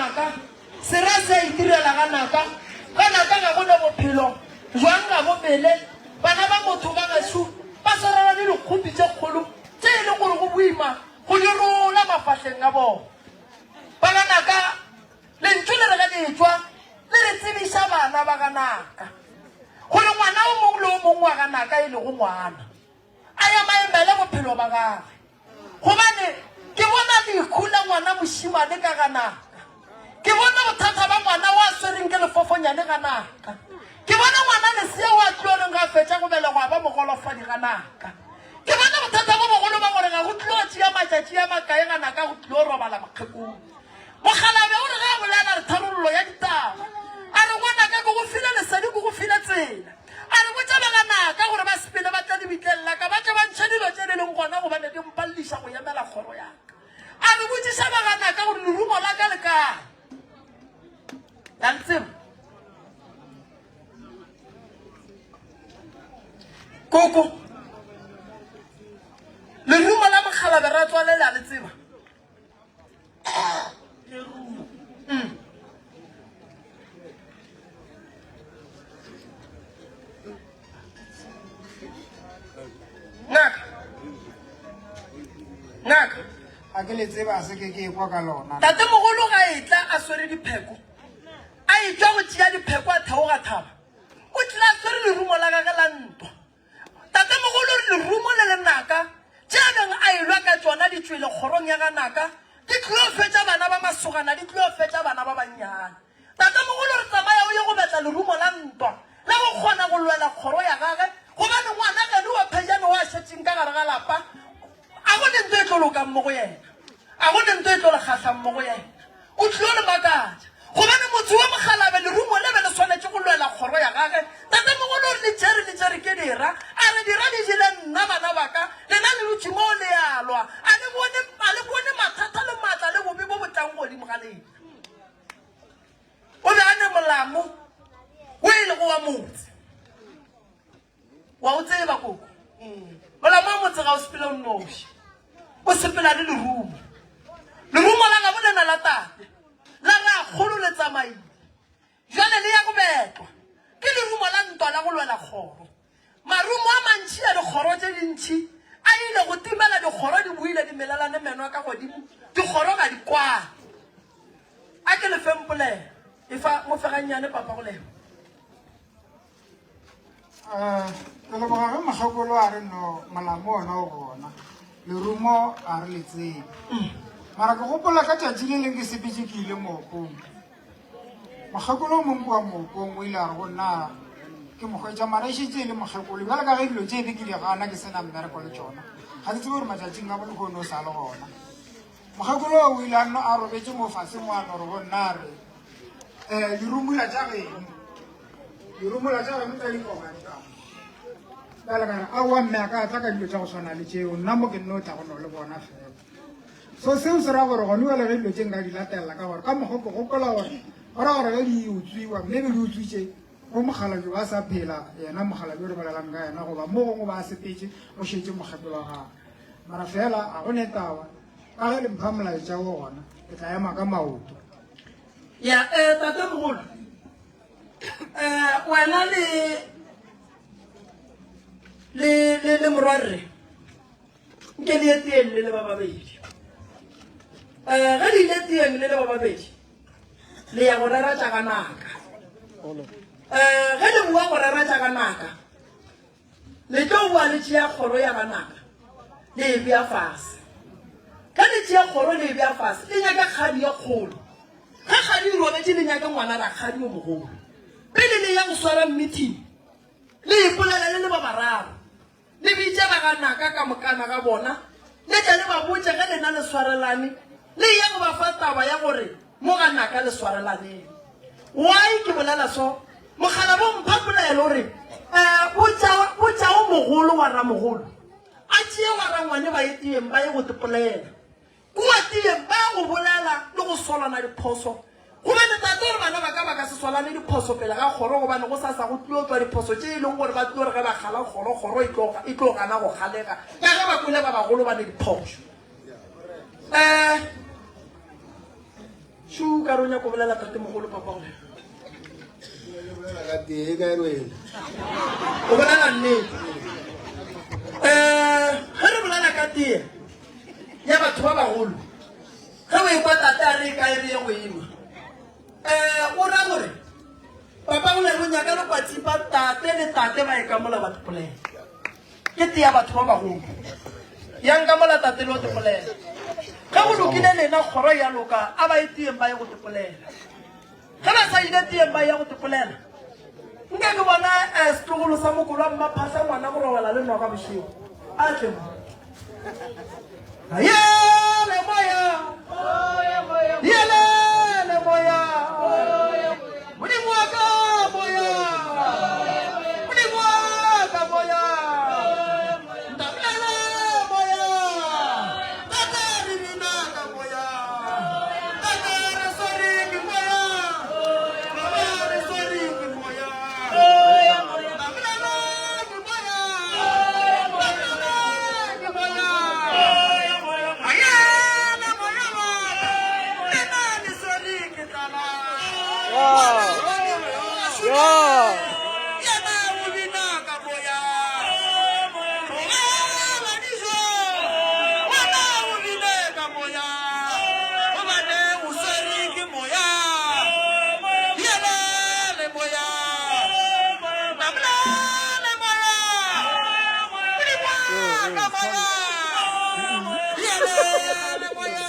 naka, sera se a itirela ga naka, ga naka ga go ne bophelo, jwang ga bo mele, bana ba motho ba gešo ba swarana le dikgopi tše kgolo tše e leng gore go boima go di rola mafahleng a bona. Ba ga naka, lentšu le re ge le etšwa le re tsebiša bana ba ga naka gore ngwana o mongwe le o mongwe wa ga naka e lego ngwana a emaemele bophelo ba gagwe. Gobane ke bona lehu la ngwana mošemane ka ga naka. Ke bona bothata ba ngwana wa swereng ke lefofonyane ga naka. Ke bona ngwana lesea wa tloreng ga fetša go belegwa ba mogolofadi ga naka. Ke bona bothata bo bogolo ba gore ga go tlo tšea matšatši a makae ga naka go tlo robala mokgekong. Mokgalabje o re ge a bolela re tharollo ya ditaba. A re ngwanaka ke go file lesedi ke go file tsela. A re botša ba ga Naka gore ba sepele ba tle lebitleng la ka ba tle ba ntšhe dilo tše di leng gona gobane di mpalliša go emela kgoro ya ka. A re botšiša ba ga Naka gore lerumo la ka le kae. La le tseba? Koko, lerumo la mokgalabe ratswale le a le tseba? Lerumo. Mm. Ngaka. Ngaka. A ke le tseba se ke ke ekwa ka lona. Tate mogolo ga etla a swere dipheko. A etšwa go tšea dipheko a theoga thaba. O tlile a swere lerumo la gage la ntwa. Tatemogolo o re lerumo le lenaka tše a beng a elwa ka tšona di tšwele kgorong ya ga Naka, di tlilo fetša bana ba masogana, di tlilo fetša bana ba bannyane. Tatemogolo o re tsamaya o ye go betla lerumo la ntwa la go kgona go lwela kgoro ya gage, gobane ngwana geno wa phejane wa šetšeng ka gare ga lapa a go ne nto e tlo lokang mo go yena, a go ne nto e tlo le kgahlang mo go yena. O tlilo le makatša, gobane motse wa Mokgalabe lerumo le be le swanetše go lwela kgoro ya gage. Tatemogolo o re, Le tšere, le tšere ke dira. A re, Dira di jele nna, bana ba ka, lena le dutše moo le a lwa. A le bone, a le bone mathata le maatla le bobe bo bo tlang godimo ga lena. O be a ne molamo wo e lego wa motse. Wa o tseba, koko. Molamo wa motse ga o sepele o nnoši. O sepela le lerumo. Lerumo la gabo lena la tate, la rakgolo le tsamaile. Bjale le ya go betlwa ke lerumo la ntwa la go lwela kgoro. Marumo a mantši a dikgoro tše dintši a ile go timela, dikgoro di boile di melelane meno a ka godimo, dikgoro ga di kwane. A ke le feng polelo. Efa mo fe gannyane papa go lebo. Eh, ke leboga ge mokgekolo a re no molamo ona o gona lerumo a re le tsebe mara ke gopola ka tšatši le leng ke sepetse ke ile mookong mokgekolo o mongwe kua mookong o ile a re go nna ke mokgwetša mara e šetše e le mokgekolo bjale ka ge dilo tše be ke di gana ke se na mmereko le tšona ga ke tsebe gore matšatšing a bolehono o sa le gona mokgekolo o ile a nno a robetše mo fase mo a no re go nna a re um dirumula tša geno dirumola tša geno tša dikoma di ka bjale ka re aowa mme a ka tla ka dilo tša go swana le tšeo nna mo ke nno tla go no le bona fela so seo se ra gore gone jale ge dilo tše nka di latelela ka gore ka mokgwa ke gopola gore go ra gore ge di utswiwa mme be di utswitše go mokgalabje ba sa phela yena mokgalabje re bolelang ka yena goba mo gongwe ba sepetse go šetše mokgekolo wa gagwe mara fela ga go ne taba ka ge le mpha molaetša o gona ke tla ema ka maoto Ya, eh, tatemogolo, eh, wena le le le le morwarre nke le ye teng le le ba babedi. Eh, ge le ile teng le le ba babedi, le ya go rera tša ga naka. Eh, ge le bua go rera tša ga naka, Le tlo boa le tšea kgoro ya banaka le e bea fase. Ge le tšea kgoro le e bea fase, le nyake kgadi ye kgolo. Ge kgadi e robetše le nyake ngwana rakgadi yo mogolo. Pele le ya go swara meeting, le ipolele le le ba bararo. Le bitše ba ga naka ka mokana ga bona, le tle le ba botše ge lena le swarelane, le ye go ba fa taba ya gore Mo ga naka le swarelaneng. Why ke bolela so? Mogala bo mpha polelo o re, eh, botša, botša o mogolo wa ramogolo a tšee wa rangwane ba ye tiyeng ba ye go tepolela. Kua tiyeng ba ya go bolela le go solana diphoso. Gobane tate o re bana ba ka ba ka se solane diphoso pele ga kgoro gobane go sasa go tlio tšwa diphoso tše e leng gore ba tlio re ge ba kgala kgoro, kgoro e tlo, e tlo gana go kgalega ka ge ba kwele ba bagolo ba ne diphošo. Eh. Šu ka re o nyako bolela tatemogolo papa gore. Bolela ka tee ka wena. O bolela nnete. Um ge re bolela ka tee ya batho ba bagolo ge o ekwa tate a re e kae re ye go enwa um o ra gore papa o le go nyaka lekwatsipa tate le tate ba e ka mola batho polela Ke tee ya batho ba bagolo. Yang ka mola tate le o tepolela. Ge go lokile lena kgoro ya loka, a ba ye teyeng ba ye go tepolela. Ge ba sa ile teyeng ba ya go tepolela, nke ke bona eh, setlogolo sa mokolo wa mmaphahla ngwana go robala le noka bošego. A tle mo. Yele moya. Yele le moya. Modimo wa ka moya. Modimo wa ka moya. Ntamele moya. Tate re bina ka moya. Tate re swere ke moya. Baba re swere ke moya. Ntamele ke moya. Ntamele ke moya. Ayele moya wa ka. Lena le swere ke tlala. Yena o bina ka moya. Tlogela dijo. Wena o bine ka moya. Gobane o swere ke moya. Yena le moya. Namla le moya. Modimo wa ka moya. Yena le moya.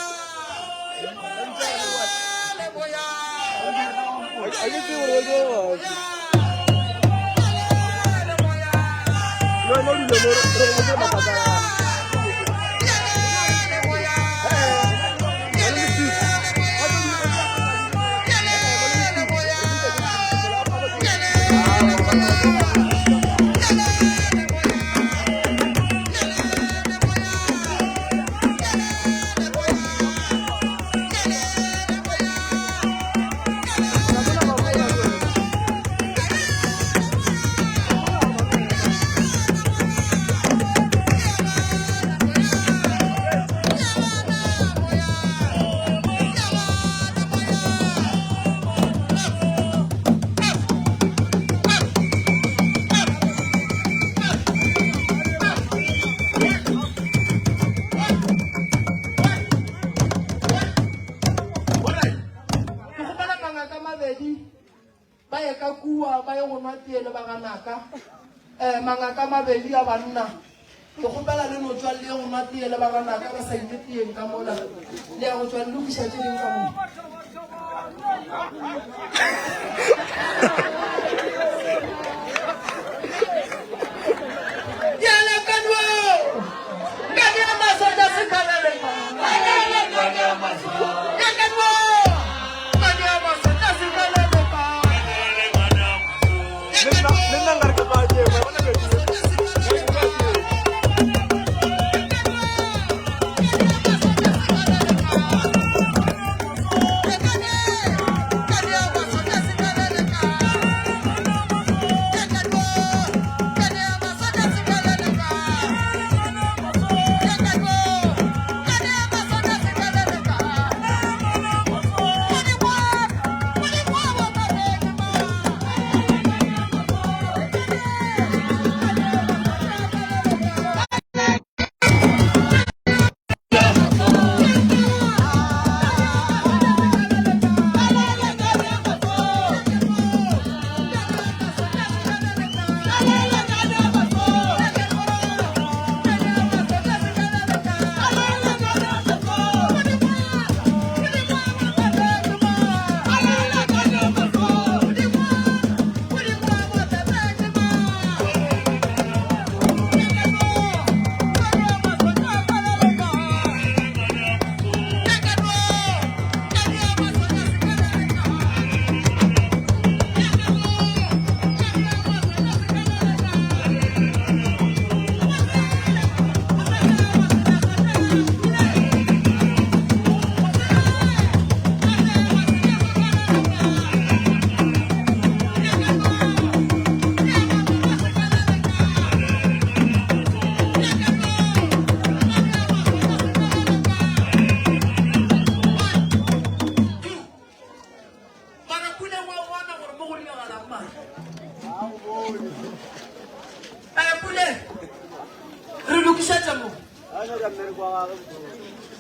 Ke kgopela mangaka mabedi ba ye ka kua ba ye go nwa tee le baganaka. Um mangaka mabedi a banna ke kgopela le no tšwa le ye go nwa tee le baganaka ba sa ile teeng ka mola le ya go tšwa le lokiša tše ding ka mo. Le nna nkare ke tlo a tšeo, wa bona ke.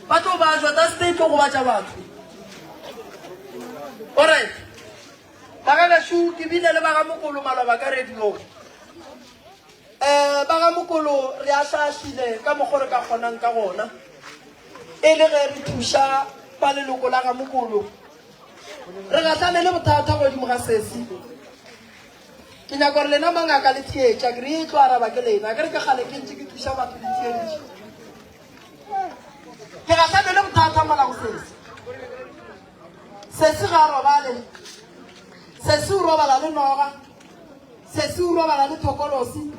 Ba tlo bajwa, dust e tlo gobatša batho. Alright. Bagabešo, ke bile le ba ga Mokolo maloba ka radiong. Um ba ga Mokolo re ahlaahlile ka mokgo re ka kgonang ka gona e le ge re thuša ba leloko la ga Mokolo. Re gahlane le bothata godimo ga sesi. Ke nyaka gore lena mangaka le theetša, ke re e tlo araba ke lena. Ke re ke kgale ke ntše ke thuša batho le theeditše. Ke gahlane le bothata mola go sesi. Sesi ga a robale. Sesi o robala le noga. Sesi o robala le thokolosi.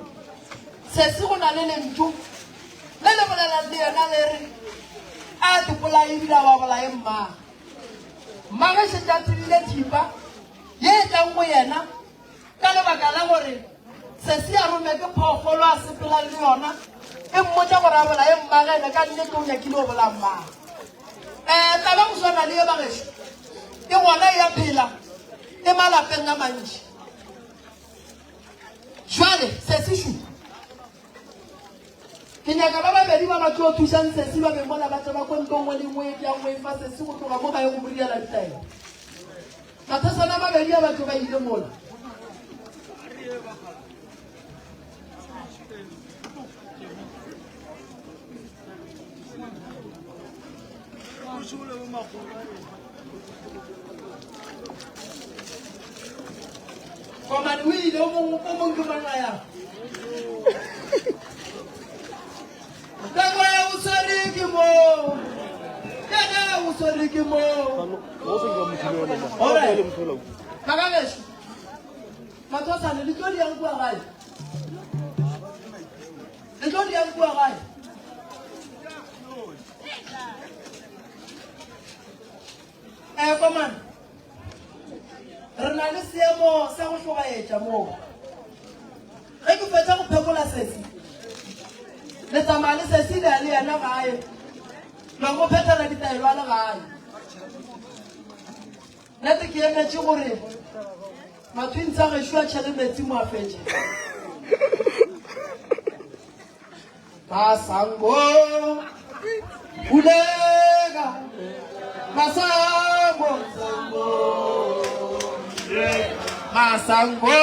Sesi go na le lentšu le le bolelang le yena le re, A ke bolaye ebile a ba bolaye mmagwe. Mmagwe šetše a tsebile thipa ye e tlang go yena ka lebaka la gore sesi a rome ke phoofolo a sepelang le yona e mmotša gore a bolaye mmagwe ene ka nnete o nyakile go bolaya mmagwe. Um taba go swana le ye bagešo e gona e ya phela e malapeng a mantši. Jwale sesi šu ke nyaka ba babedi ba ba tlo thušang sesi ba be mola ba tle ba kwe nto nngwe le nngwe e tlang go e fa sesi go tloga mo ba ye go mo direla ditaelo. Mathasana a mabedi a batho ba ile mola. Komane o ile o mongwe o mongwe ke mang a yang? Taba o swere ke mo. Yena o swere ke mo. Alright. Bagagešu, Mathosane, le tlo diang kua gae? Le tlo diang kua gae? Eh, komane, re na le seemo sa go hlobaetša moo. Ge ke fetša go phekola sesi, le tsamaya le sesi le ya le yena gae, la mo phethela ditaelo a le gae. Nete ke emetše gore mathwintsi a gešo a tšhele metsi mo a fetše. Masango Ulega Masango Masango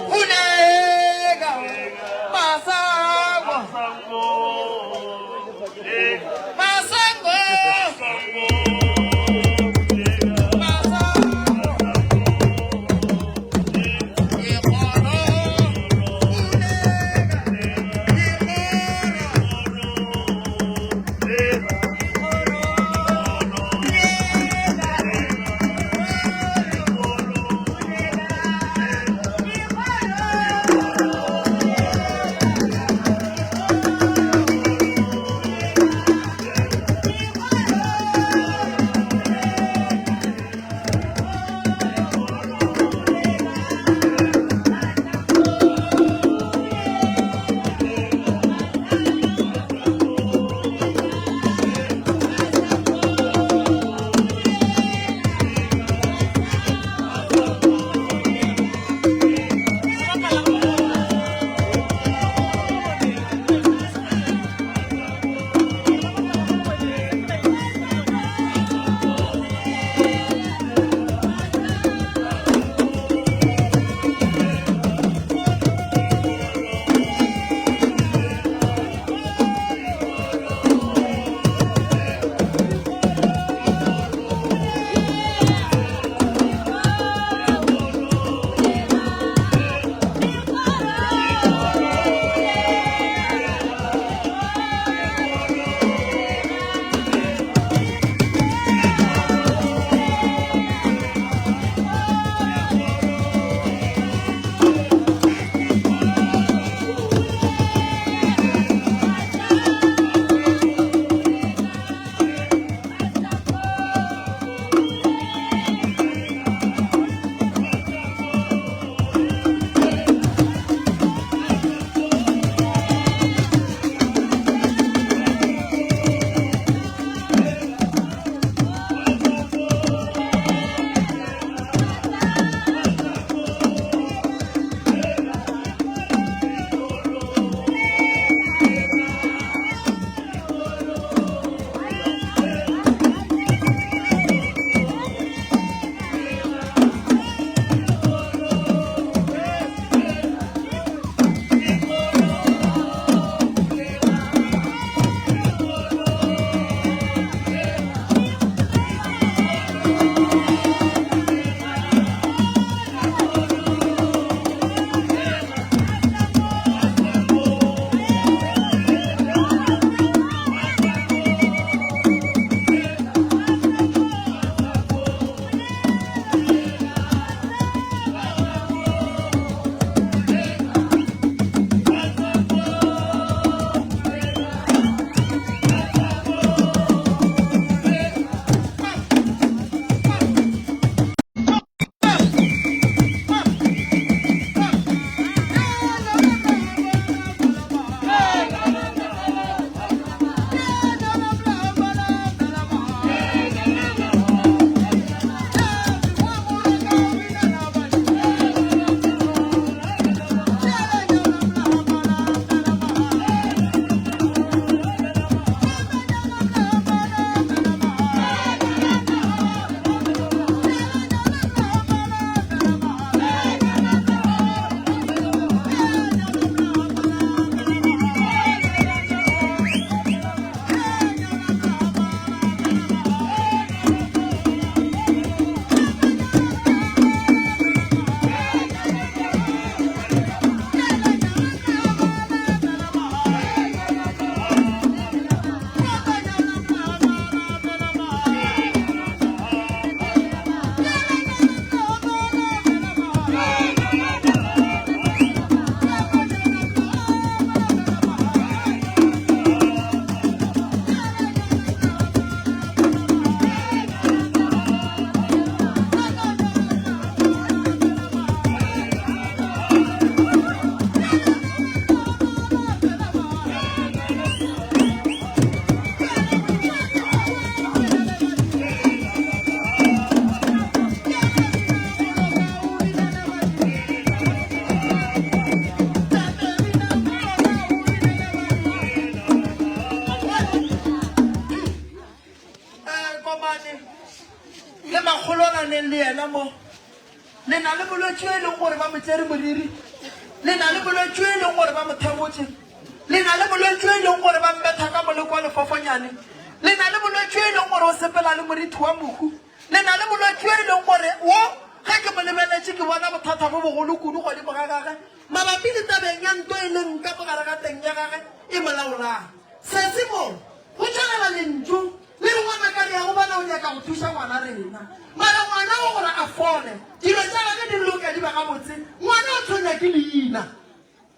Ulega Masango Masango makgololaneng le yena mo. Le na le molwetši yo e leng gore ba mo tšere moriri. Le na le molwetši yo e leng gore ba mo thebotše. Le na le molwetši yo e leng gore ba mmetha ka moleko wa lefofonyane. Le na le molwetši yo e leng gore o sepela le morithi wa mohu. Le na le molwetši yo e leng gore wo, ge ke mo lebeletše, ke bona bothata bo bogolo kudu godimo ga gage mabapi le tabeng ya nto e leng ka mo gare ga teng ya gage e mo laolang. Sese mo, go tšwelela lentšu le re, Ngwanaka, re ya go bona o nyaka go thuša ngwana rena. Mara ngwana wo gore a fole, dilo tša gage di loke di ba gabotse, ngwana o tshwenya ke leina.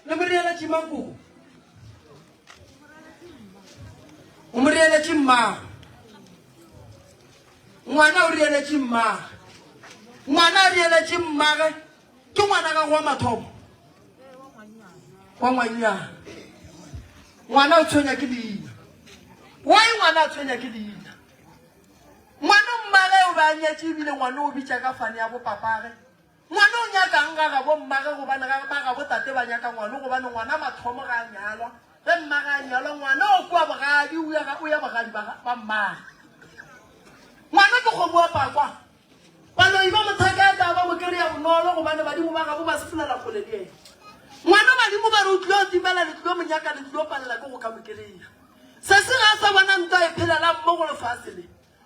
Le mo reeletše mang koko? O mo reeletše mmago. Ngwana o reeletše mmage. Ngwana a reeletše mmage ke ngwana gago wa mathomo wa ngwannyana. Ngwana o tshwenya ke leina. Why ngwana a tshwenya ke leina? Ngwana mmage o be a nyetše ebile ngwana o bitša ka fane ya bopapage. Ngwana o nyakang ga gabo mmage gobane ga ba gabo tate ba nyaka ngwana gobane ngwana mathomo ga a nyalwa ge mmage a nyalwa ngwana o kua bogadi o ya o ya bogadi ba ba mmage ngwana ke kgomo wa pakwa baloi ba mothakata ba mo kry-a bonolo gobane badimo ba gabo ba sefolela kgole le ena ngwana badimo ba re o tlilo timela le tlilo monyaka le tlilo palela ke go ka mo kry-a se se ga a sa bona ntwa e phelelang mo go lefase le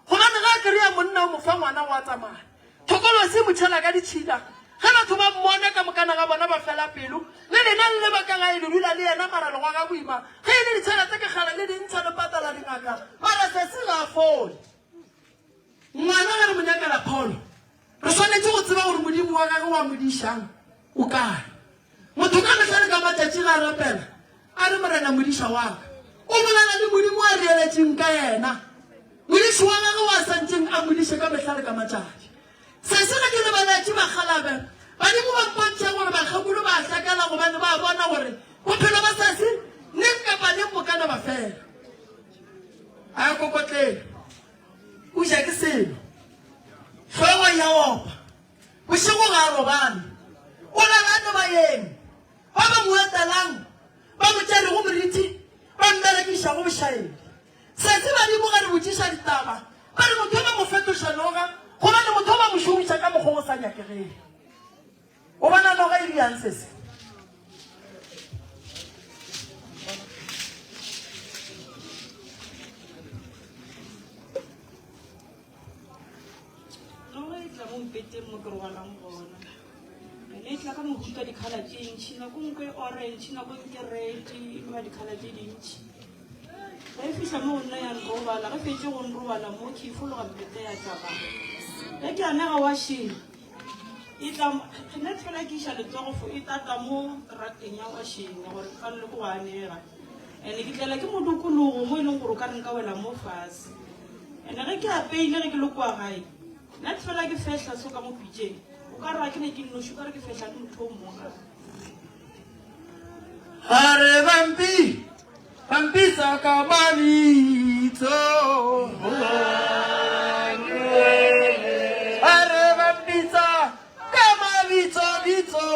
Gobane ge a kry-a monna o mo fa ngwana o a tsamaya. Thokolosi e mo tšhela ka ditšhila. Ge batho ba mmona ka mokana ga bona ba fela pelo. Le lena le le ba ka gae le dula le yena mara le goga boima. Ge e le ditšhelete ke kgale le di ntsha le patala dingaka mara sesi ga a fole. Ngwana ge re mo nyakela pholo re swanetše go tseba gore Modimo wa gagwe wa mo dišang o kae. Motho ka mehla le ka matšatši ge a rapela a re, Morena Modiša wa ka, o bolela le Modimo a reeletšeng ka yena, Modiši wa gagwe wa sa ntšeng a mo diše ka mehla le ka matšatši. Se se ge ke lebeletše bakgalabe, badimo ba mpontšha gore bakgekolo ba a hlakela gobane ba bona gore bophelo ba sesi neng kapa neng bo ka no ba fela. A kokotlele, o ja ke selo, hlogo ya opa. Bošego ga a robale, o lala a no ba eme. Ba ba mo etelang ba mo tšerego moriti, ba mmerekišago bošaedi. Sesi badimo ge re botšiša ditaba, ba re motho ba mo fetoša noga, gobane motho ba mo šomiša ka mokgwa o sa nyakegeng. O bona noga e bjang sesi? Noga e tla mo mpeteng mo ke robalang gona. Ene e tla ka mohuta dikgala tše ntšhi, nako nngwe ke orange, nako nngwe ke red, e no ba dikgala tše dintšhi. Ge e fihla mo go nna ya nrobala, ge fetše go nrobala mo ke ifologa mpete ya tsamaya. Ge ke anega washing, e tla nna fela ke iša letsogo fo e tata mo rateng ya washing gore ke palelwe ke go anega. Ene ke tlela ke modukologo mo e leng gore o ka re nka wela mo fase. Ene ge ke apeile ge ke le kua gae, nna ke fela ke fehla so ka mo pitšeng, o ka re ga ke ne ke nnoši, o ka re ke fehla le motho o mongwe gape. A re bampi, bampitsa ka mabitso. A re bampitsa ka mabitso bitso.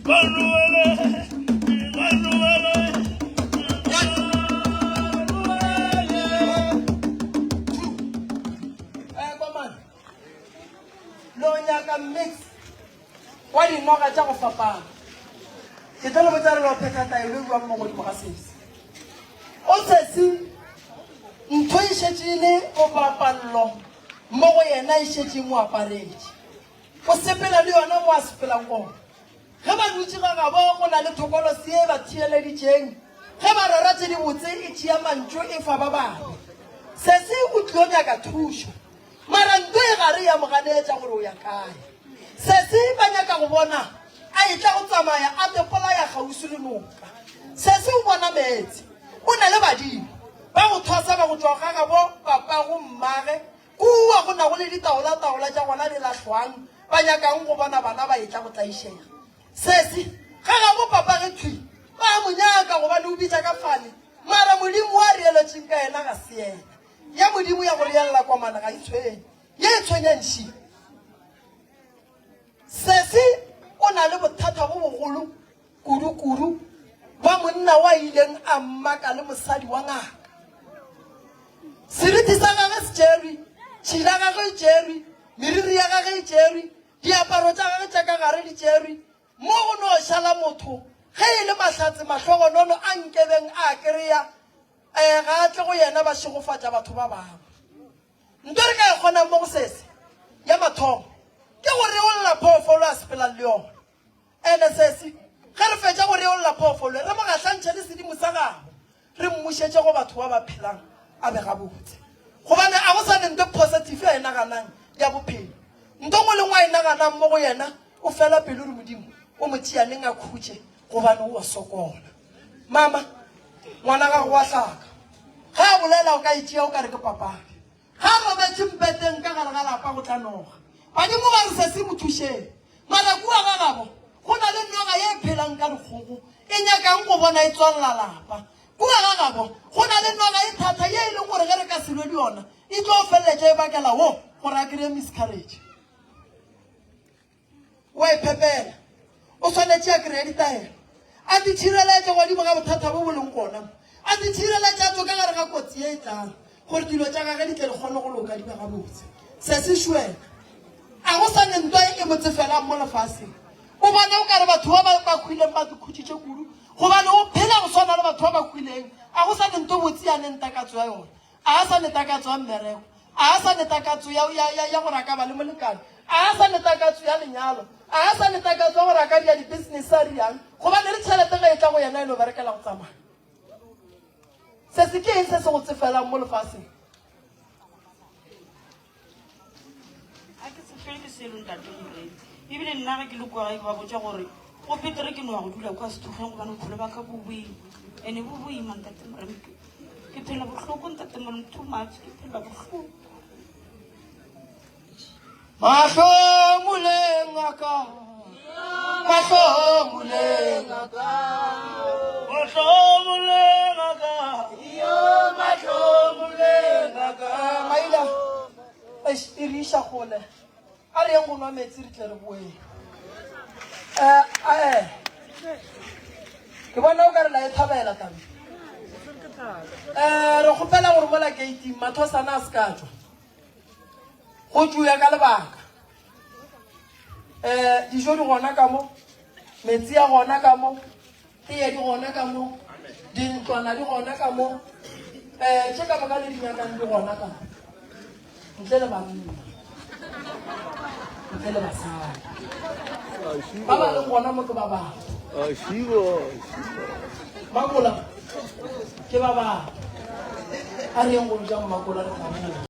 Lo nyaka mix wa dinoga tša go fapana. Ke tlo le botsa re lo phetha taelo e buang mo godimo ga sesi. O sesi ntho e šetše e le bopapallo mo go yena e šetše e mo aparetše. O sepela le yona mo a sepelang gona. Ge ba dutše ga gabo go na le thokolosi ye e ba theeleditšeng. Ge ba rera tše dibotse e tšea mantšu e fa ba bangwe. Sesi o tlilo nyaka thušo. Mara nto e gare ya mo ganetša gore o ya kae. Sesi ba nyaka go bona a etla go tsamaya a tepolaya kgauswi le noka. Sesi o bona meetse. O na le badimo ba go thwasa ba go tšwa ga gabo papago mmage kua go nago le ditaolataola tša gona di lahlwang ba nyakang go bona bana ba etla go tlaišega. Sesi ga gabo papage thwi ba a mo nyaka gobane o bitša ka fane mara Modimo wa reeletšeng ka yena ga se yena. Ya Modimo ya go reella komana ga e tshwenye. Ye e tshwenyang ši. Sesi o na le bothata bo bogolo kudu-kudu ba monna wa ileng a mmaka le mosadi wa ngaka. Seriti sa gagwe se tšerwe, tšhila gagwe e tšerwe, meriri ya gagwe e tšerwe, diaparo tša gagwe tša ka gare di tšerwe. Mo go no šala motho ge e le mahlatse mahlogonono a nkebeng a kry-a Ee, ga a tle go yena ba šegofatša batho ba bangwe. Nto re ka e kgonang mo go sese, ya mathomo, ke go reolla phoofolo a sepelang le yona. Ene sesi, ge re fetša go reolla phoofolo, re mo gahlantšhe le sedimo sa gabo, re mmušetše go batho ba ba phelang a be gabotse. Gobane a go sa ne nto positive a e naganang ya bophelo. Nto ngwe le ngwe a e naganang mo go yena, o fela pelo re Modimo o mo tšea neng a khutše, gobane o a sokola. Mama, ngwana gago wa hlaka. Ge a bolela o ka e tšea o ka re ke papadi. Ge a robetše mpeteng ka gare ga lapa go tla noga. Badimo ba re sesi mo thušeng. Mara kua ga gabo go na le noga ye e phelang ka dikgogo e nyakang go bona e tswalela lapa. Kua ga gabo go na le noga e thata ye e leng gore ge re ka se lwe le yona e tlo feleletša e bakela wo gore a kry-e miscarriage. O a iphepela. O swanetše a kry-e ditaelo. A di tšhireletše godimo ga bothata bo bo leng gona mo. A di tšhireletše a tšwe ka gare ga kotsi ye e tlang, gore dilo tša gage di tle di kgone go loka di be gabotse. Se se šwela. A go sa ne ntwa e mo tsefelang mo lefaseng. O bona o ka re batho ba ba ba hwileng ba khutšitše kudu, gobane o phela go swana le batho ba ba hwileng. A go sa ne nto botse ya neng takatso ya yona. A sa ne takatso ya mmereko. A sa ne takatso ya, ya, ya, ya gore a ka ba le molekane. A sa ne takatso ya lenyalo. A sa ne takatso ya gore a ka dira di-business a riang. Gobane le tšhelete ge e tla go yena e no berekela go tsamaya. Se se ke eng se se go tsefelang mo lefaseng? A ke tsefele ke selo ntate Morena. Ebile nna ge ke le kua gae ke ba botša gore go betere ke no ya go dula kua sethokgweng gobane bophelo ba ka bo boima. Ene bo boima ntate Morena. Ke phela bohloko ntate Morena too much ke phela bohloko. Mahlo muleng a ka. Mahlo muleng a ka. Mahlo muleng a ka. Yo mahlo muleng a ka. Maila, eish, e re iša kgole. A re yeng go nwa meetse re tle re boeng. Eh, eh. Ke bona o ka re la e thabela taba. Eh, re kgopela gore mola gate-ing mathosana a se ka tšwa. Go tšuya ka lebaka. Eh, dijo di gona ka mo, metsi a gona ka mo, teye di gona ka mo, dintlwana di gona ka mo, eh, tše ka moka le di nyakang di gona ka mo. Ntle le banna, ntle le basadi. Ba ba leng gona mo ke ba batho. Makola ke ba batho. A re yeng go ja mmakola re tla boa.